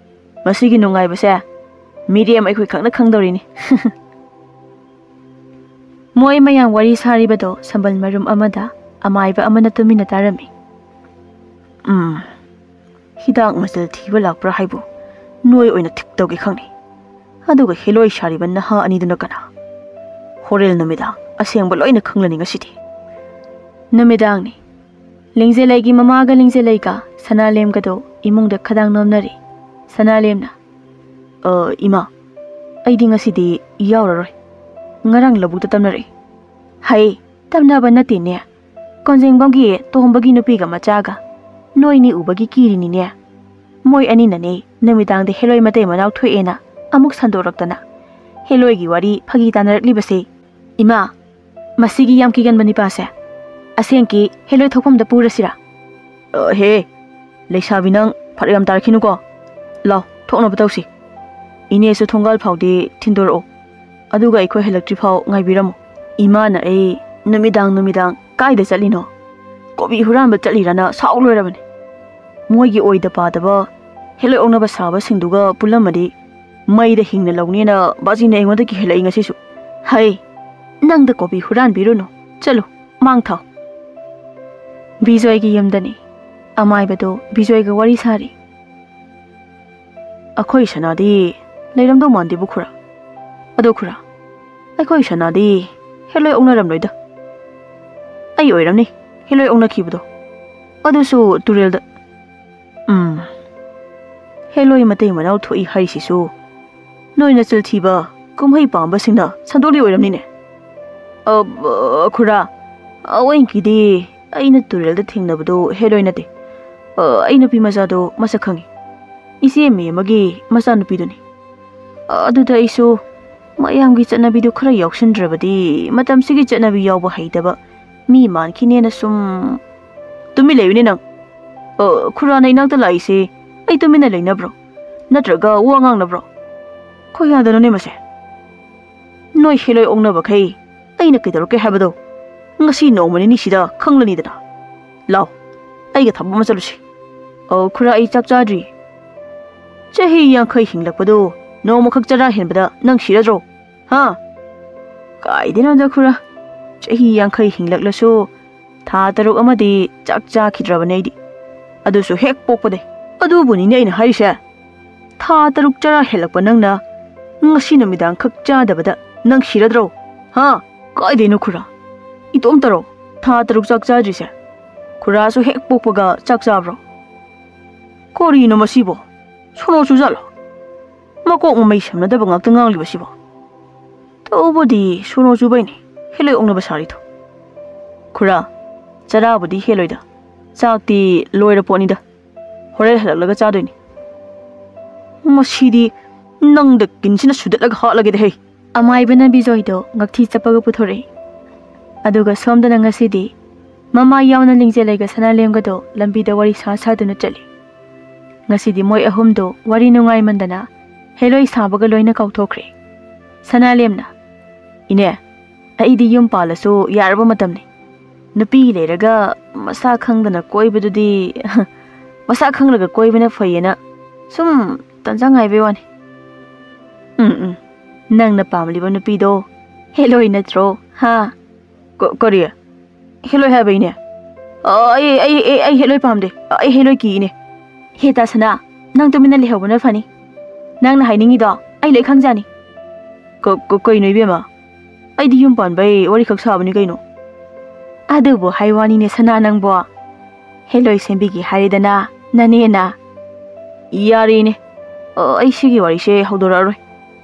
ꯃꯁꯤꯒꯤ ꯅꯨꯡꯉꯥꯏꯕꯁꯦ ꯃꯤꯔꯦꯝ ꯑꯩꯈꯣꯏ ꯈꯛꯅ ꯈꯪꯗꯧꯔꯤꯅꯤ꯫" ꯃꯣꯏ ꯃꯌꯥꯝ ꯋꯥꯔꯤ ꯁꯥꯔꯤꯕꯗꯣ ꯁꯝꯕꯜ ꯃꯔꯨꯝ ꯑꯃꯗ ꯑꯃꯥꯏꯕ ꯑꯃꯅ ꯇꯨꯃꯤꯟꯅ ꯇꯥꯔꯝꯃꯤ꯫ "ꯎꯝ, ꯍꯤꯗꯥꯛ ꯃꯆꯜ ꯊꯤꯕ ꯂꯥꯛꯄ꯭ꯔꯥ ꯍꯥꯏꯕꯨ ꯅꯣꯏ ꯑꯣꯏꯅ ꯊꯤꯛ ꯇꯧꯒꯦ ꯈꯪꯅꯤ꯫ ꯑꯗꯨꯒ ꯍꯦꯂꯣꯏ ꯁꯥꯔꯤꯕ ꯅꯍꯥ ꯑꯅꯤꯗꯨꯅ ꯀꯅꯥ? ꯍꯣꯔꯦꯜ ꯅꯨꯃꯤꯗꯥꯡ ꯑꯁꯦꯡꯕ ꯂꯣꯏꯅ ꯈꯪꯂꯅꯤ ꯉꯁꯤꯗꯤ꯫" ꯅꯨꯃꯤꯗꯥꯡꯅꯤ꯫ ꯂꯤꯡꯖꯦꯂꯩꯒꯤ ꯃꯃꯥꯒ ꯂꯤꯡꯖꯦꯂꯩꯒ ꯁꯅꯥꯂꯦꯝꯒꯗꯣ ꯏꯃꯨꯡꯗ ꯈꯗꯥꯡ ꯅꯣꯝꯅꯔꯤ꯫ ꯁꯅꯥꯂꯦꯝꯅ, "ꯑ, ꯏꯃꯥ, ꯑꯩꯗꯤ ꯉꯁꯤꯗꯤ ꯌꯥꯎꯔꯔꯣꯏ꯫ ꯉꯔꯥꯡ ꯂꯧꯕꯨꯛꯇ ꯇꯝꯅꯔꯛꯏ꯫" "ꯍꯩ, ꯇꯝꯅꯕ ꯅꯠꯇꯦꯅꯦ꯫ ꯀꯣꯟꯖꯦꯡꯕꯝꯒꯤ ꯇꯣꯝꯕꯒꯤ ꯅꯨꯄꯤꯒ ꯃꯆꯥꯒ ꯅꯣꯏꯅꯤ ꯎꯕꯒꯤ ꯀꯤꯔꯤꯅꯤꯅꯦ꯫ ꯃꯣꯏ ꯑꯅꯤꯅꯅꯦ ꯅꯨꯃꯤꯗꯥꯡꯗ ꯍꯦꯂꯣꯏ ꯃꯇꯩ ꯃꯅꯥꯎ ꯊꯣꯛꯑꯦꯅ ꯑꯃꯨꯛ ꯁꯟꯗꯣꯔꯛꯇꯅ ꯍꯦꯂꯣꯏꯒꯤ ꯋꯥꯔꯤ ꯐꯥꯒꯤ ꯇꯥꯅꯔꯛꯂꯤꯕꯁꯦ꯫ ꯏꯃꯥ, ꯃꯁꯤꯒꯤ ꯌꯥꯝ ꯀꯤꯒꯟꯕ ꯅꯤꯄꯥꯁꯦ ꯑꯁꯦꯡꯀꯤ ꯍꯦꯂꯣꯏ ꯊꯣꯛꯐꯝꯗ ꯄꯨꯔꯁꯤꯔꯥ? ꯑ, ꯍꯦ, ꯂꯩꯁꯥꯕꯤ ꯅꯪ ꯐꯔꯛ ꯌꯥꯝ ꯇꯥꯔꯛꯈꯤꯅꯨꯀꯣ꯫ ꯂꯥꯎ, ꯊꯣꯛꯅꯕ ꯇꯧꯁꯤ꯫ ꯏꯅꯦꯁꯨ ꯊꯣꯡꯒꯥꯜ ꯐꯥꯎꯗꯤ ꯊꯤꯟꯗꯣꯔꯛꯑꯣ꯫ ꯑꯗꯨꯒ ꯑꯩꯈꯣꯏ ꯍꯜꯂꯛꯇ꯭ꯔꯤ ꯐꯥꯎ ꯉꯥꯏꯕꯤꯔꯝꯃꯨ꯫ ꯏꯃꯥꯅ ꯑꯩ ꯅꯨꯃꯤꯗꯥꯡ ꯅꯨꯃꯤꯗꯥꯡ ꯀꯥꯏꯗ ꯆꯠꯂꯤꯅꯣ, ꯀꯣꯕꯤ ꯍꯨꯔꯥꯟꯕ ꯆꯠꯂꯤꯔꯅ ꯁꯥꯎ ꯂꯣꯏꯔꯕꯅꯤ꯫ ꯃꯣꯏꯒꯤ ꯑꯣꯏꯗ ꯄꯥꯗꯕ ꯍꯦꯂꯣꯏ ꯑꯣꯛꯅꯕ ꯁꯥꯕꯁꯤꯡꯗꯨꯒ ꯄꯨꯜꯂꯝꯃꯗꯤ ꯃꯩꯗ ꯍꯤꯡꯅ ꯂꯧꯅꯦꯅ ꯕꯥꯖꯤꯅ ꯑꯩꯉꯣꯟꯗ ꯀꯤꯍꯜꯂꯛꯏ ꯉꯁꯤꯁꯨ꯫ ꯍꯩ, ꯅꯪꯗ ꯀꯣꯕꯤ ꯍꯨꯔꯥꯟꯕꯤꯔꯨꯅꯨ꯫ ꯆꯠꯂꯨ, ꯃꯥꯡ ꯊꯥꯎ꯫ ꯕꯤꯖꯣꯏꯒꯤ ꯌꯨꯝꯗꯅꯤ꯫ ꯑꯃꯥꯏꯕꯗꯣ ꯕꯤꯖꯣꯏꯒ ꯋꯥꯔꯤ ꯁꯥꯔꯤ꯫ ꯑꯩꯈꯣꯏ ꯁꯅꯥꯗꯤ ꯂꯩꯔꯝꯗꯧ ꯃꯥꯟꯗꯦꯕꯨ ꯈꯨꯔꯥ꯫ ꯑꯗꯣ ꯈꯨꯔꯥ, ꯑꯩꯈꯣꯏ ꯁꯅꯥꯗꯤ ꯍꯦꯂꯣꯏ ꯑꯣꯛꯅꯔꯝꯂꯣꯏꯗ꯫ ꯑꯩ ꯑꯣꯏꯔꯝꯅꯤ ꯍꯦꯂꯣꯏ ꯑꯣꯛꯅꯈꯤꯕꯗꯣ꯫ ꯑꯗꯨꯁꯨ ꯇꯨꯔꯦꯜꯗ꯫ ꯎꯝ꯫ ꯍꯦꯂꯣꯏ ꯃꯇꯩ ꯃꯅꯥꯎ ꯊꯣꯛꯏ ꯍꯥꯏꯔꯤꯁꯤꯁꯨ ꯅꯣꯏꯅ ꯆꯤꯜꯊꯤꯕ ꯀꯨꯝꯍꯩ ꯄꯥꯝꯕꯁꯤꯡꯅ ꯁꯟꯗꯣꯛꯂꯤ ꯑꯣꯏꯔꯝꯅꯤꯅꯦ꯫ ꯑ, ꯑ, ꯈꯨꯔꯥ, ꯑꯋꯣꯏꯡꯀꯤꯗꯤ ꯑꯩꯅ ꯇꯨꯔꯦꯜꯗ ꯊꯦꯡꯅꯕꯗꯣ ꯍꯦꯂꯣꯏ ꯅꯠꯇꯦ꯫ ꯑ, ꯑꯩ ꯅꯨꯄꯤ ꯃꯆꯥꯗꯣ ꯃꯁꯛ ꯈꯪꯉꯤ꯫ ꯏꯆꯦ ꯃꯤ ꯑꯃꯒꯤ ꯃꯆꯥꯅꯨꯄꯤꯗꯨꯅꯤ꯫ ꯑ, ꯑꯗꯨꯗ ꯑꯩꯁꯨ ꯃꯌꯥꯝꯒꯤ ꯆꯠꯅꯕꯤꯗꯨ ꯈꯔ ꯌꯥꯎꯁꯤꯟꯗ꯭ꯔꯕꯗꯤ ꯃꯇꯝꯁꯤꯒꯤ ꯆꯠꯅꯕꯤ ꯌꯥꯎꯕ ꯍꯩꯇꯕ ꯃꯤ ꯃꯥꯟꯈꯤꯅꯦꯅ ꯁꯨꯝ꯫ ꯇꯨꯃꯤꯟ ꯂꯩꯌꯨꯅꯦ ꯅꯪ꯫ ꯑ, ꯈꯨꯔꯥꯅ ꯏꯅꯥꯛꯇ ꯂꯥꯛꯏꯁꯦ ꯑꯩ ꯇꯨꯃꯤꯟꯅ ꯂꯩꯅꯕ꯭ꯔꯣ? ꯅꯠꯇ꯭ꯔꯒ ꯋꯥ ꯉꯥꯡꯅꯕ꯭ꯔꯣ? ꯈꯣꯏ ꯌꯥꯗꯅꯣꯅꯦ ꯃꯁꯦ꯫ ꯅꯣꯏ ꯍꯦꯂꯣꯏ ꯑꯣꯛꯅꯕꯈꯩ ꯑꯩꯅ ꯀꯩꯗꯧꯔꯛꯀꯦ ꯍꯥꯏꯕꯗꯣ ꯉꯁꯤ ꯅꯣꯡꯃ ꯅꯤꯅꯤꯁꯤꯗ ꯈꯪꯂꯅꯤꯗꯅ꯫ ꯂꯥꯎ, ꯑꯩꯒ ꯊꯕꯛ ꯑꯃ ꯆꯠꯂꯨꯁꯤ꯫ ꯑ, ꯈꯨꯔꯥ, ꯑꯩ ꯆꯥꯛ ꯆꯥꯗ꯭ꯔꯤ꯫ ꯆꯍꯤ ꯌꯥꯡꯈꯩ ꯍꯤꯡꯂꯛꯄꯗꯨ ꯅꯣꯡꯃꯈꯛ ꯆꯔꯥ ꯍꯦꯟꯕꯗ ꯅꯪ ꯁꯤꯔꯗ꯭ꯔꯣ? ꯍꯥ? ꯀꯥꯏꯗꯩꯅꯣꯗ ꯈꯨꯔꯥ, ꯆꯍꯤ ꯌꯥꯡꯈꯩ ꯍꯤꯡꯂꯛꯂꯁꯨ ꯊꯥ ꯇꯔꯨꯛ ꯑꯃꯗꯤ ꯆꯥꯛ ꯆꯥꯈꯤꯗ꯭ꯔꯕꯅꯦ ꯑꯩꯗꯤ꯫ ꯑꯗꯨꯁꯨ ꯍꯦꯛ ꯄꯣꯛꯄꯗꯩ꯫ ꯑꯗꯨꯕꯨꯅꯤꯅꯦ ꯑꯩꯅ ꯍꯥꯏꯔꯤꯁꯦ꯫ ꯊꯥ ꯇꯔꯨꯛ ꯆꯔꯥ ꯍꯦꯜꯂꯛꯄ ꯅꯪꯅ ꯉꯁꯤ ꯅꯨꯃꯤꯗꯥꯡ ꯈꯛ ꯆꯥꯗꯕꯗ ꯅꯪ ꯁꯤꯔꯗ꯭ꯔꯣ? ꯍꯥ? ꯀꯥꯏꯗꯩꯅꯣ ꯈꯨꯔꯥ? ꯏꯇꯣꯝꯇꯔꯣ ꯊꯥ ꯇꯔꯨꯛ ꯆꯥꯛ ꯆꯥꯗ꯭ꯔꯤꯁꯦ? ꯈꯨꯔꯥꯁꯨ ꯍꯦꯛ ꯄꯣꯛꯄꯒ ꯆꯥꯛ ꯆꯥꯕ꯭ꯔꯣ? ꯀꯣꯔꯤꯅꯣ ꯃꯁꯤꯕꯣ? ꯁꯣꯅꯣ ꯆꯨꯖꯥꯠꯂꯣ? ꯃꯀꯣꯛ ꯃꯃꯩ ꯁꯝꯅꯗꯕ ꯉꯥꯛꯇ ꯉꯥꯡꯂꯤꯕꯁꯤꯕꯣ? ꯇꯧꯕꯗꯤ ꯁꯣꯅꯣ ꯆꯨꯕꯩꯅꯤ ꯍꯦꯂꯣꯏ ꯑꯣꯛꯅꯕ ꯁꯥꯔꯤꯗꯣ꯫ ꯈꯨꯔꯥ, ꯆꯔꯥꯕꯨꯗꯤ ꯍꯦꯜꯂꯣꯏꯗ, ꯆꯥꯛꯇꯤ ꯂꯣꯏꯔ ꯄꯣꯠꯅꯤꯗ꯫ ꯍꯣꯔꯦꯟ ꯍꯜꯂꯛꯂꯒ ꯆꯥꯗꯣꯏꯅꯤ꯫ ꯃꯁꯤꯗꯤ ꯅꯪꯗ ꯀꯤꯟꯁꯤꯅ ꯁꯨꯗꯠꯂꯒ ꯍꯥꯠꯂꯒꯦꯗ ꯍꯦ꯫ ꯑꯃꯥꯏꯕꯅ ꯕꯤꯖꯣꯏꯗꯣ ꯉꯛꯊꯤ ꯆꯞꯄꯒ ꯄꯨꯊꯣꯔꯛꯏ꯫ ꯑꯗꯨꯒ ꯁꯣꯝꯗꯅ ꯉꯁꯤꯗꯤ ꯃꯃꯥ ꯌꯥꯎꯅ ꯂꯤꯡꯖꯦꯜꯂꯩꯒ ꯁꯅꯥꯂꯦꯝꯒꯗꯣ ꯂꯝꯕꯤꯗ ꯋꯥꯔꯤ ꯁꯥ ꯁꯥꯗꯨꯅ ꯆꯠꯂꯤ꯫ ꯉꯁꯤꯗꯤ ꯃꯣꯏ ꯑꯍꯨꯝꯗꯣ ꯋꯥꯔꯤ ꯅꯨꯡꯉꯥꯏꯃꯟꯗꯅ ꯍꯦꯂꯣꯏ ꯁꯥꯕꯒ ꯂꯣꯏꯅ ꯀꯥꯎꯊꯣꯛꯈ꯭ꯔꯦ꯫ ꯁꯅꯥꯂꯦꯝꯅ, "ꯏꯅꯦ, ꯑꯩꯗꯤ ꯌꯨꯝ ꯄꯥꯜꯂꯁꯨ ꯌꯥꯔꯕ ꯃꯇꯝꯅꯤ꯫ ꯅꯨꯄꯤ ꯂꯩꯔꯒ ꯃꯁꯥ ꯈꯪꯗꯅ ꯀꯣꯏꯕꯗꯨꯗꯤ ꯃꯁꯥ ꯈꯪꯂꯒ ꯀꯣꯏꯕꯅ ꯐꯩꯌꯦꯅ ꯁꯨꯝ ꯇꯟꯖꯥ ꯉꯥꯏꯕꯩ ꯋꯥꯅꯤ꯫" "ꯎꯝ, ꯎꯝ, ꯅꯪꯅ ꯄꯥꯝꯂꯤꯕ ꯅꯨꯄꯤꯗꯣ ꯍꯦꯂꯣꯏ ꯅꯠꯇ꯭ꯔꯣ, ꯍꯥ?" "ꯀ-, ꯀꯔꯤ? ꯍꯦꯂꯣꯏ ꯍꯥꯏꯕ ꯏꯅꯦ? ꯑ, ꯑꯩ, ꯑꯩ, ꯑꯩ, ꯑꯩ ꯍꯦꯂꯣꯏ ꯄꯥꯝꯗꯦ꯫ ꯑ, ꯑꯩ ꯍꯦꯂꯣꯏ ꯀꯤ ꯏꯅꯦ꯫" "ꯍꯦ ꯇꯥ ꯁꯅꯥ, ꯅꯪ ꯇꯨꯃꯤꯟꯅ ꯂꯩꯍꯧꯕꯅ ꯐꯅꯤ꯫ ꯅꯪꯅ ꯍꯥꯏꯅꯤꯡꯉꯤꯗꯣ ꯑꯩ ꯂꯣꯏ ꯈꯪꯖꯅꯤ꯫" "ꯀ-, ꯀ-, ꯀꯩꯅꯣ ꯏꯕꯦꯝꯃ? ꯑꯩꯗꯤ ꯌꯨꯝ ꯄꯥꯟꯕꯩ ꯋꯥꯔꯤ ꯈꯛ ꯁꯥꯕꯅꯤ ꯀꯩꯅꯣ꯫" "ꯑꯗꯨꯕꯨ ꯍꯥꯏ ꯋꯥꯅꯤꯅꯦ ꯁꯅꯥ ꯅꯪꯕꯣ꯫ ꯍꯦꯂꯣꯏ ꯁꯦꯝꯕꯤꯒꯦ ꯍꯥꯏꯔꯦꯗꯅ ꯅꯅꯦꯅ꯫" "ꯌꯥꯔꯦ ꯏꯅꯦ꯫ ꯑ, ꯑꯩ ꯁꯤꯒꯤ ꯋꯥꯔꯤꯁꯦ ꯍꯧꯗꯣꯔꯛꯑꯔꯣꯏ꯫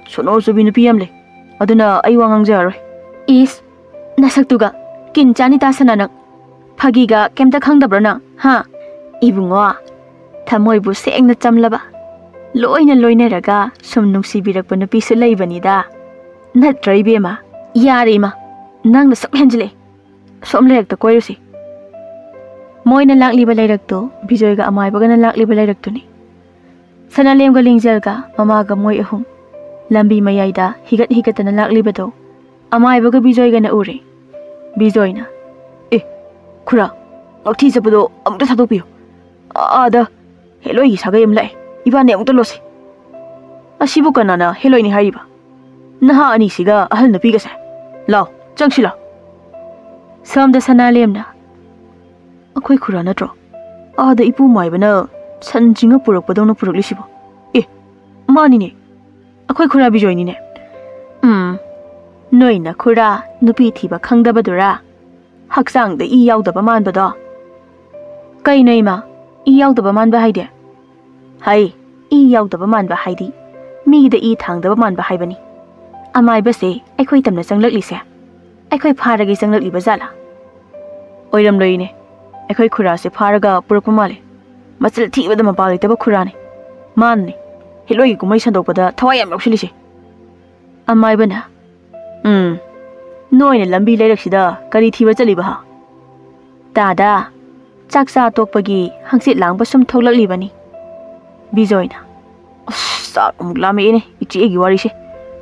ꯁꯣꯅꯣ ꯆꯨꯕꯤ ꯅꯨꯄꯤ ꯌꯥꯝ ꯂꯩ꯫ ꯑꯗꯨꯅ ꯑꯩ ꯋꯥ ꯉꯥꯡꯖꯔꯔꯣꯏ꯫" "ꯏꯁ, ꯅꯁꯛꯇꯨꯒ ꯀꯤꯟ ꯆꯥꯅꯤ ꯇꯥ ꯁꯅꯥ ꯅꯪ꯫ ꯐꯥꯒꯤꯒ ꯀꯩꯝꯇ ꯈꯪꯗꯕ꯭ꯔꯣ ꯅꯪ, ꯍꯥ?" "ꯏꯕꯨꯡꯉꯣ, ꯊꯃꯣꯏꯕꯨ ꯁꯦꯡꯅ ꯆꯝꯂꯕ, ꯂꯣꯏꯅ ꯂꯣꯏꯅꯔꯒ ꯁꯨꯝ ꯅꯨꯡꯁꯤꯕꯤꯔꯛꯄ ꯅꯨꯄꯤꯁꯨ ꯂꯩꯕꯅꯤꯗ꯫ ꯅꯠꯇ꯭ꯔꯣ ꯏꯕꯦꯝꯃ?" "ꯌꯥꯔꯦ ꯏꯃꯥ, ꯅꯪꯅ ꯁꯨꯝ ꯍꯦꯟꯖꯤꯜꯂꯛꯑꯦ꯫ ꯁꯣꯝ ꯂꯩꯔꯛꯇ ꯀꯣꯏꯔꯨꯁꯤ꯫" ꯃꯣꯏꯅ ꯂꯥꯛꯂꯤꯕ ꯂꯩꯔꯛꯇꯣ ꯕꯤꯖꯣꯏꯒ ꯑꯃꯥꯏꯕꯒꯅ ꯂꯥꯛꯂꯤꯕ ꯂꯩꯔꯛꯇꯨꯅꯤ꯫ ꯁꯅꯥꯂꯦꯝꯒ ꯂꯤꯡꯖꯦꯜꯒ ꯃꯃꯥꯒ ꯃꯣꯏ ꯑꯍꯨꯝ ꯂꯝꯕꯤ ꯃꯌꯥꯏꯗ ꯍꯤꯒꯠ ꯍꯤꯒꯠꯇꯅ ꯂꯥꯛꯂꯤꯕꯗꯣ ꯑꯃꯥꯏꯕꯒ ꯕꯤꯖꯣꯏꯒꯅ ꯎꯔꯦ꯫ ꯕꯤꯖꯣꯏꯅ, "ꯑꯦ, ꯈꯨꯔꯥ, ꯉꯛꯊꯤ ꯆꯠꯄꯗꯣ ꯑꯃꯨꯛꯇ ꯊꯥꯗꯣꯛꯄꯤꯌꯨ꯫ ꯑꯥꯗ ꯍꯦꯂꯣꯏꯒꯤ ꯁꯥꯒꯩ ꯑꯃ ꯂꯥꯛꯑꯦ꯫ ꯏꯕꯥꯅꯤ ꯑꯃꯨꯛꯇ ꯂꯣꯠꯁꯤ꯫" "ꯑꯁꯤꯕꯨ ꯀꯅꯥꯅ ꯍꯦꯂꯣꯏꯅꯤ ꯍꯥꯏꯔꯤꯕ? ꯅꯍꯥ ꯑꯅꯤꯁꯤꯒ ꯑꯍꯜ ꯅꯨꯄꯤꯒꯁꯦ꯫ ꯂꯥꯎ, ꯆꯪꯁꯤ ꯂꯥꯎ꯫" ꯁꯣꯝꯗ ꯁꯅꯥꯂꯦꯝꯅ, "ꯑꯩꯈꯣꯏ ꯈꯨꯔꯥ ꯅꯠꯇ꯭ꯔꯣ? ꯑꯥꯗ ꯏꯄꯨ ꯃꯥꯏꯕꯅ ꯁꯟ ꯆꯤꯡꯉ ꯄꯨꯔꯛꯄꯗꯧꯅ ꯄꯨꯔꯛꯂꯤꯁꯤꯕꯣ? ꯑꯦ, ꯃꯥꯅꯤꯅꯦ, ꯑꯩꯈꯣꯏ ꯈꯨꯔꯥ ꯕꯤꯖꯣꯏꯅꯤꯅꯦ꯫" "ꯎꯝ, ꯅꯣꯏꯅ ꯈꯨꯔꯥ ꯅꯨꯄꯤ ꯊꯤꯕ ꯈꯪꯗꯕꯗꯨꯔꯥ? ꯍꯛꯆꯥꯡꯗ ꯏ ꯌꯥꯎꯗꯕ ꯃꯥꯟꯕꯗꯣ꯫" "ꯀꯩꯅꯣ ꯏꯃꯥ, ꯏ ꯌꯥꯎꯗꯕ ꯃꯥꯟꯕ ꯍꯥꯏꯗꯤ?" "ꯍꯩ, ꯏ ꯌꯥꯎꯗꯕ ꯃꯥꯟꯕ ꯍꯥꯏꯗꯤ ꯃꯤꯗ ꯏ ꯊꯥꯡꯗꯕ ꯃꯥꯟꯕ ꯍꯥꯏꯕꯅꯤ꯫ ꯑꯃꯥꯏꯕꯁꯦ ꯑꯩꯈꯣꯏ ꯇꯝꯅ ꯆꯪꯂꯛꯂꯤꯁꯦ ꯑꯩꯈꯣꯏ ꯐꯥꯔꯒꯦ ꯆꯪꯂꯛꯂꯤꯕ ꯖꯥꯠꯂꯥ?" "ꯑꯣꯏꯔꯝꯂꯣꯏꯅꯦ, ꯑꯩꯈꯣꯏ ꯈꯨꯔꯥꯁꯦ ꯐꯥꯔꯒ ꯄꯨꯔꯛꯄ ꯃꯥꯜꯂꯦ꯫ ꯃꯆꯤꯜ ꯊꯤꯕꯗ ꯃꯄꯥ ꯂꯩꯇꯕ ꯈꯨꯔꯥꯅꯤ꯫ ꯃꯥꯅꯅꯦ ꯍꯦꯂꯣꯏꯒꯤ ꯀꯨꯝꯍꯩ ꯁꯟꯗꯣꯛꯄꯗ ꯊꯋꯥꯏ ꯌꯥꯝ ꯌꯥꯎꯁꯤꯜꯂꯤꯁꯦ꯫" ꯑꯃꯥꯏꯕꯅ, "ꯎꯝ, ꯅꯣꯏꯅ ꯂꯝꯕꯤ ꯂꯩꯔꯛꯁꯤꯗ ꯀꯔꯤ ꯊꯤꯕ ꯆꯠꯂꯤꯕ ꯍꯥ?" ꯇꯥꯗ, ꯆꯥꯛ ꯆꯥ ꯇꯣꯛꯄꯒꯤ ꯍꯪꯆꯤꯠ ꯂꯥꯡꯕ ꯁꯨꯝ ꯊꯣꯛꯂꯛꯂꯤꯕꯅꯤ꯫ ꯕꯤꯖꯣꯏꯅ, "ꯑꯁ, ꯆꯥꯛ ꯑꯃꯨꯛ ꯂꯥꯝꯃꯛꯑꯦꯅꯦ, ꯏꯆꯦꯒꯤ ꯋꯥꯔꯤꯁꯦ꯫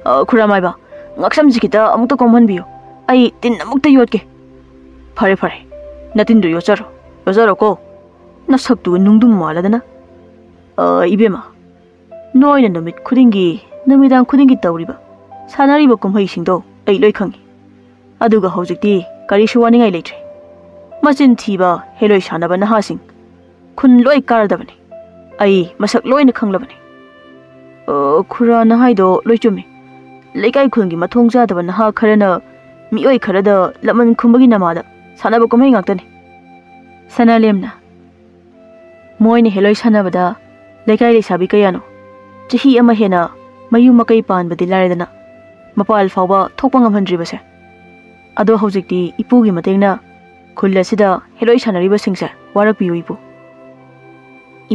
ꯑ, ꯈꯨꯔꯥꯃꯥꯏꯕ, ꯉꯥꯛꯁꯝꯁꯤ ꯈꯤꯇ ꯑꯃꯨꯛꯇ ꯀꯣꯝꯍꯟꯕꯤꯌꯨ꯫ ꯑꯩ ꯇꯤꯟ ꯑꯃꯨꯛꯇ ꯌꯣꯠꯀꯦ꯫" "ꯐꯔꯦ, ꯐꯔꯦ, ꯅꯇꯤꯟꯗꯨ ꯌꯣꯠꯆꯔꯣ, ꯌꯣꯠꯆꯔꯣꯀꯣ꯫ ꯅꯁꯛꯇꯨ ꯅꯨꯡꯗꯨꯝ ꯃꯥꯜꯂꯗꯅ꯫ ꯑ, ꯏꯕꯦꯝꯃ, ꯅꯣꯏꯅ ꯅꯨꯃꯤꯠ ꯈꯨꯗꯤꯡꯒꯤ, ꯅꯨꯃꯤꯗꯥꯡ ꯈꯨꯗꯤꯡꯒꯤ ꯇꯧꯔꯤꯕ, ꯁꯥꯟꯅꯔꯤꯕ ꯀꯨꯝꯍꯩꯁꯤꯡꯗꯣ ꯑꯩ ꯂꯣꯏ ꯈꯪꯉꯤ꯫ ꯑꯗꯨꯒ ꯍꯧꯖꯤꯛꯇꯤ ꯀꯔꯤꯁꯨ ꯋꯥꯅꯤꯡꯉꯥꯏ ꯂꯩꯇ꯭ꯔꯦ꯫ ꯃꯆꯤꯟ ꯊꯤꯕ ꯍꯦꯂꯣꯏ ꯁꯥꯟꯅꯕ ꯅꯍꯥꯁꯤꯡ ꯈꯨꯟ ꯂꯣꯏ ꯀꯥꯔꯗꯕꯅꯤ꯫ ꯑꯩ ꯃꯁꯛ ꯂꯣꯏꯅ ꯈꯪꯂꯕꯅꯤ꯫" "ꯑ, ꯈꯨꯔꯥꯅ ꯍꯥꯏꯗꯣ ꯂꯣꯏ ꯆꯨꯝꯃꯤ꯫ ꯂꯩꯀꯥꯏ ꯈꯨꯜꯒꯤ ꯃꯊꯣꯡ ꯆꯥꯗꯕ ꯅꯍꯥ ꯈꯔꯅ ꯃꯤꯑꯣꯏ ꯈꯔꯗ ꯂꯃꯟ ꯈꯨꯝꯕꯒꯤ ꯅꯃꯥꯗ ꯁꯥꯟꯅꯕ ꯀꯨꯝꯍꯩ ꯉꯥꯛꯇꯅꯤ꯫" ꯁꯅꯥꯂꯦꯝꯅ, "ꯃꯣꯏꯅ ꯍꯦꯂꯣꯏ ꯁꯥꯟꯅꯕꯗ ꯂꯩꯀꯥꯏ ꯂꯩꯁꯥꯕꯤ ꯀꯌꯥꯅꯣ ꯆꯍꯤ ꯑꯃ ꯍꯦꯟꯅ ꯃꯌꯨꯝ ꯃꯀꯩ ꯄꯥꯟꯕꯗꯤ ꯂꯥꯏꯔꯗꯅ ꯃꯄꯥꯜ ꯐꯥꯎꯕ ꯊꯣꯛꯄ ꯉꯝꯍꯟꯗ꯭ꯔꯤꯕꯁꯦ? ꯑꯗꯣ ꯍꯧꯖꯤꯛꯇꯤ ꯏꯄꯨꯒꯤ ꯃꯇꯦꯡꯅ ꯈꯨꯜ ꯑꯁꯤꯗ ꯍꯦꯂꯣꯏ ꯁꯥꯟꯅꯔꯤꯕꯁꯤꯡꯁꯦ ꯋꯥꯔꯛꯄꯤꯌꯨ ꯏꯄꯨ꯫"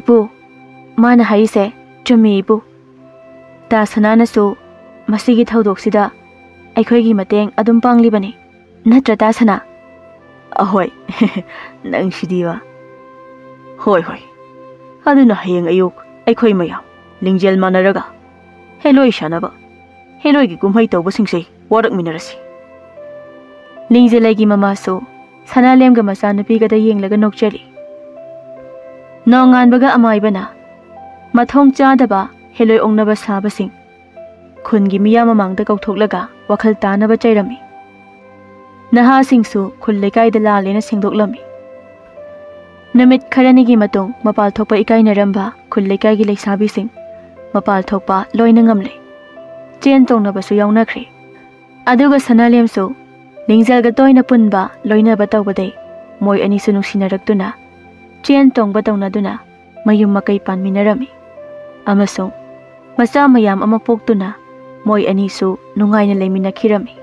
"ꯏꯄꯨ, ꯃꯥꯅ ꯍꯥꯏꯔꯤꯁꯦ ꯆꯨꯝꯃꯤ ꯏꯄꯨ꯫ ꯇꯥ ꯁꯅꯥꯅꯁꯨ ꯃꯁꯤꯒꯤ ꯊꯧꯗꯣꯛꯁꯤꯗ ꯑꯩꯈꯣꯏꯒꯤ ꯃꯇꯦꯡ ꯑꯗꯨꯝ ꯄꯥꯡꯂꯤꯕꯅꯤ꯫ ꯅꯠꯇ꯭ꯔ ꯇꯥ ꯁꯅꯥ?" "ꯑꯍꯣꯏ꯫" "ꯅꯪꯁꯤꯗꯤꯕ꯫ ꯍꯣꯏ, ꯍꯣꯏ꯫ ꯑꯗꯨꯅ ꯍꯌꯦꯡ ꯑꯌꯨꯛ ꯑꯩꯈꯣꯏ ꯃꯌꯥꯝ ꯂꯤꯡꯖꯦꯜ ꯃꯥꯟꯅꯔꯒ ꯍꯦꯂꯣꯏ ꯁꯥꯟꯅꯕ, ꯍꯦꯂꯣꯏꯒꯤ ꯀꯨꯝꯍꯩ ꯇꯧꯕꯁꯤꯡꯁꯦ ꯋꯥꯔꯛꯃꯤꯟꯅꯔꯁꯤ꯫" ꯂꯤꯡꯖꯦꯜꯂꯩꯒꯤ ꯃꯃꯥꯁꯨ ꯁꯅꯥꯂꯦꯝꯒ ꯃꯆꯥꯅꯨꯄꯤꯒꯗ ꯌꯦꯡꯂꯒ ꯅꯣꯛꯆꯔꯤ꯫ ꯅꯣꯡꯉꯥꯟꯕꯒ ꯑꯃꯥꯏꯕꯅ ꯃꯊꯣꯡ ꯆꯥꯗꯕ ꯍꯦꯂꯣꯏ ꯑꯣꯛꯅꯕ ꯁꯥꯕꯁꯤꯡ ꯈꯨꯟꯒꯤ ꯃꯤꯌꯥꯝ ꯃꯃꯥꯡꯗ ꯀꯧꯊꯣꯛꯂꯒ ꯋꯥꯈꯜ ꯇꯥꯅꯕ ꯆꯩꯔꯝꯃꯤ꯫ ꯅꯍꯥꯁꯤꯡꯁꯨ ꯈꯨꯜ ꯂꯩꯀꯥꯏꯗ ꯂꯥꯜꯂꯦꯅ ꯁꯦꯡꯗꯣꯛꯂꯝꯃꯤ꯫ ꯅꯨꯃꯤꯠ ꯈꯔꯅꯤꯒꯤ ꯃꯇꯨꯡ ꯃꯄꯥꯜ ꯊꯣꯛꯄ ꯏꯀꯥꯏꯅꯔꯝꯕ ꯈꯨꯜ ꯂꯩꯀꯥꯏꯒꯤ ꯂꯩꯁꯥꯕꯤꯁꯤꯡ ꯃꯄꯥꯜ ꯊꯣꯛꯄ ꯂꯣꯏꯅ ꯉꯝꯂꯦ꯫ ꯆꯦꯟ ꯆꯣꯡꯅꯕꯁꯨ ꯌꯥꯎꯅꯈ꯭ꯔꯦ꯫ ꯑꯗꯨꯒ ꯁꯅꯥꯂꯦꯝꯁꯨ ꯂꯤꯡꯖꯦꯜꯒ ꯇꯣꯏꯅ ꯄꯨꯟꯕ ꯂꯣꯏꯅꯕ ꯇꯧꯕꯗꯩ ꯃꯣꯏ ꯑꯅꯤꯁꯨ ꯅꯨꯡꯁꯤꯅꯔꯛꯇꯨꯅ ꯆꯦꯟ ꯆꯣꯡꯕ ꯇꯧꯅꯗꯨꯅ ꯃꯌꯨꯝ ꯃꯀꯩ ꯄꯥꯟꯃꯤꯟꯅꯔꯝꯃꯤ ꯑꯃꯁꯨꯡ ꯃꯆꯥ ꯃꯌꯥꯝ ꯑꯃ ꯄꯣꯛꯇꯨꯅ ꯃꯣꯏ ꯑꯅꯤꯁꯨ ꯅꯨꯡꯉꯥꯏꯅ ꯂꯩꯃꯤꯟꯅꯈꯤꯔꯝꯃꯤ꯫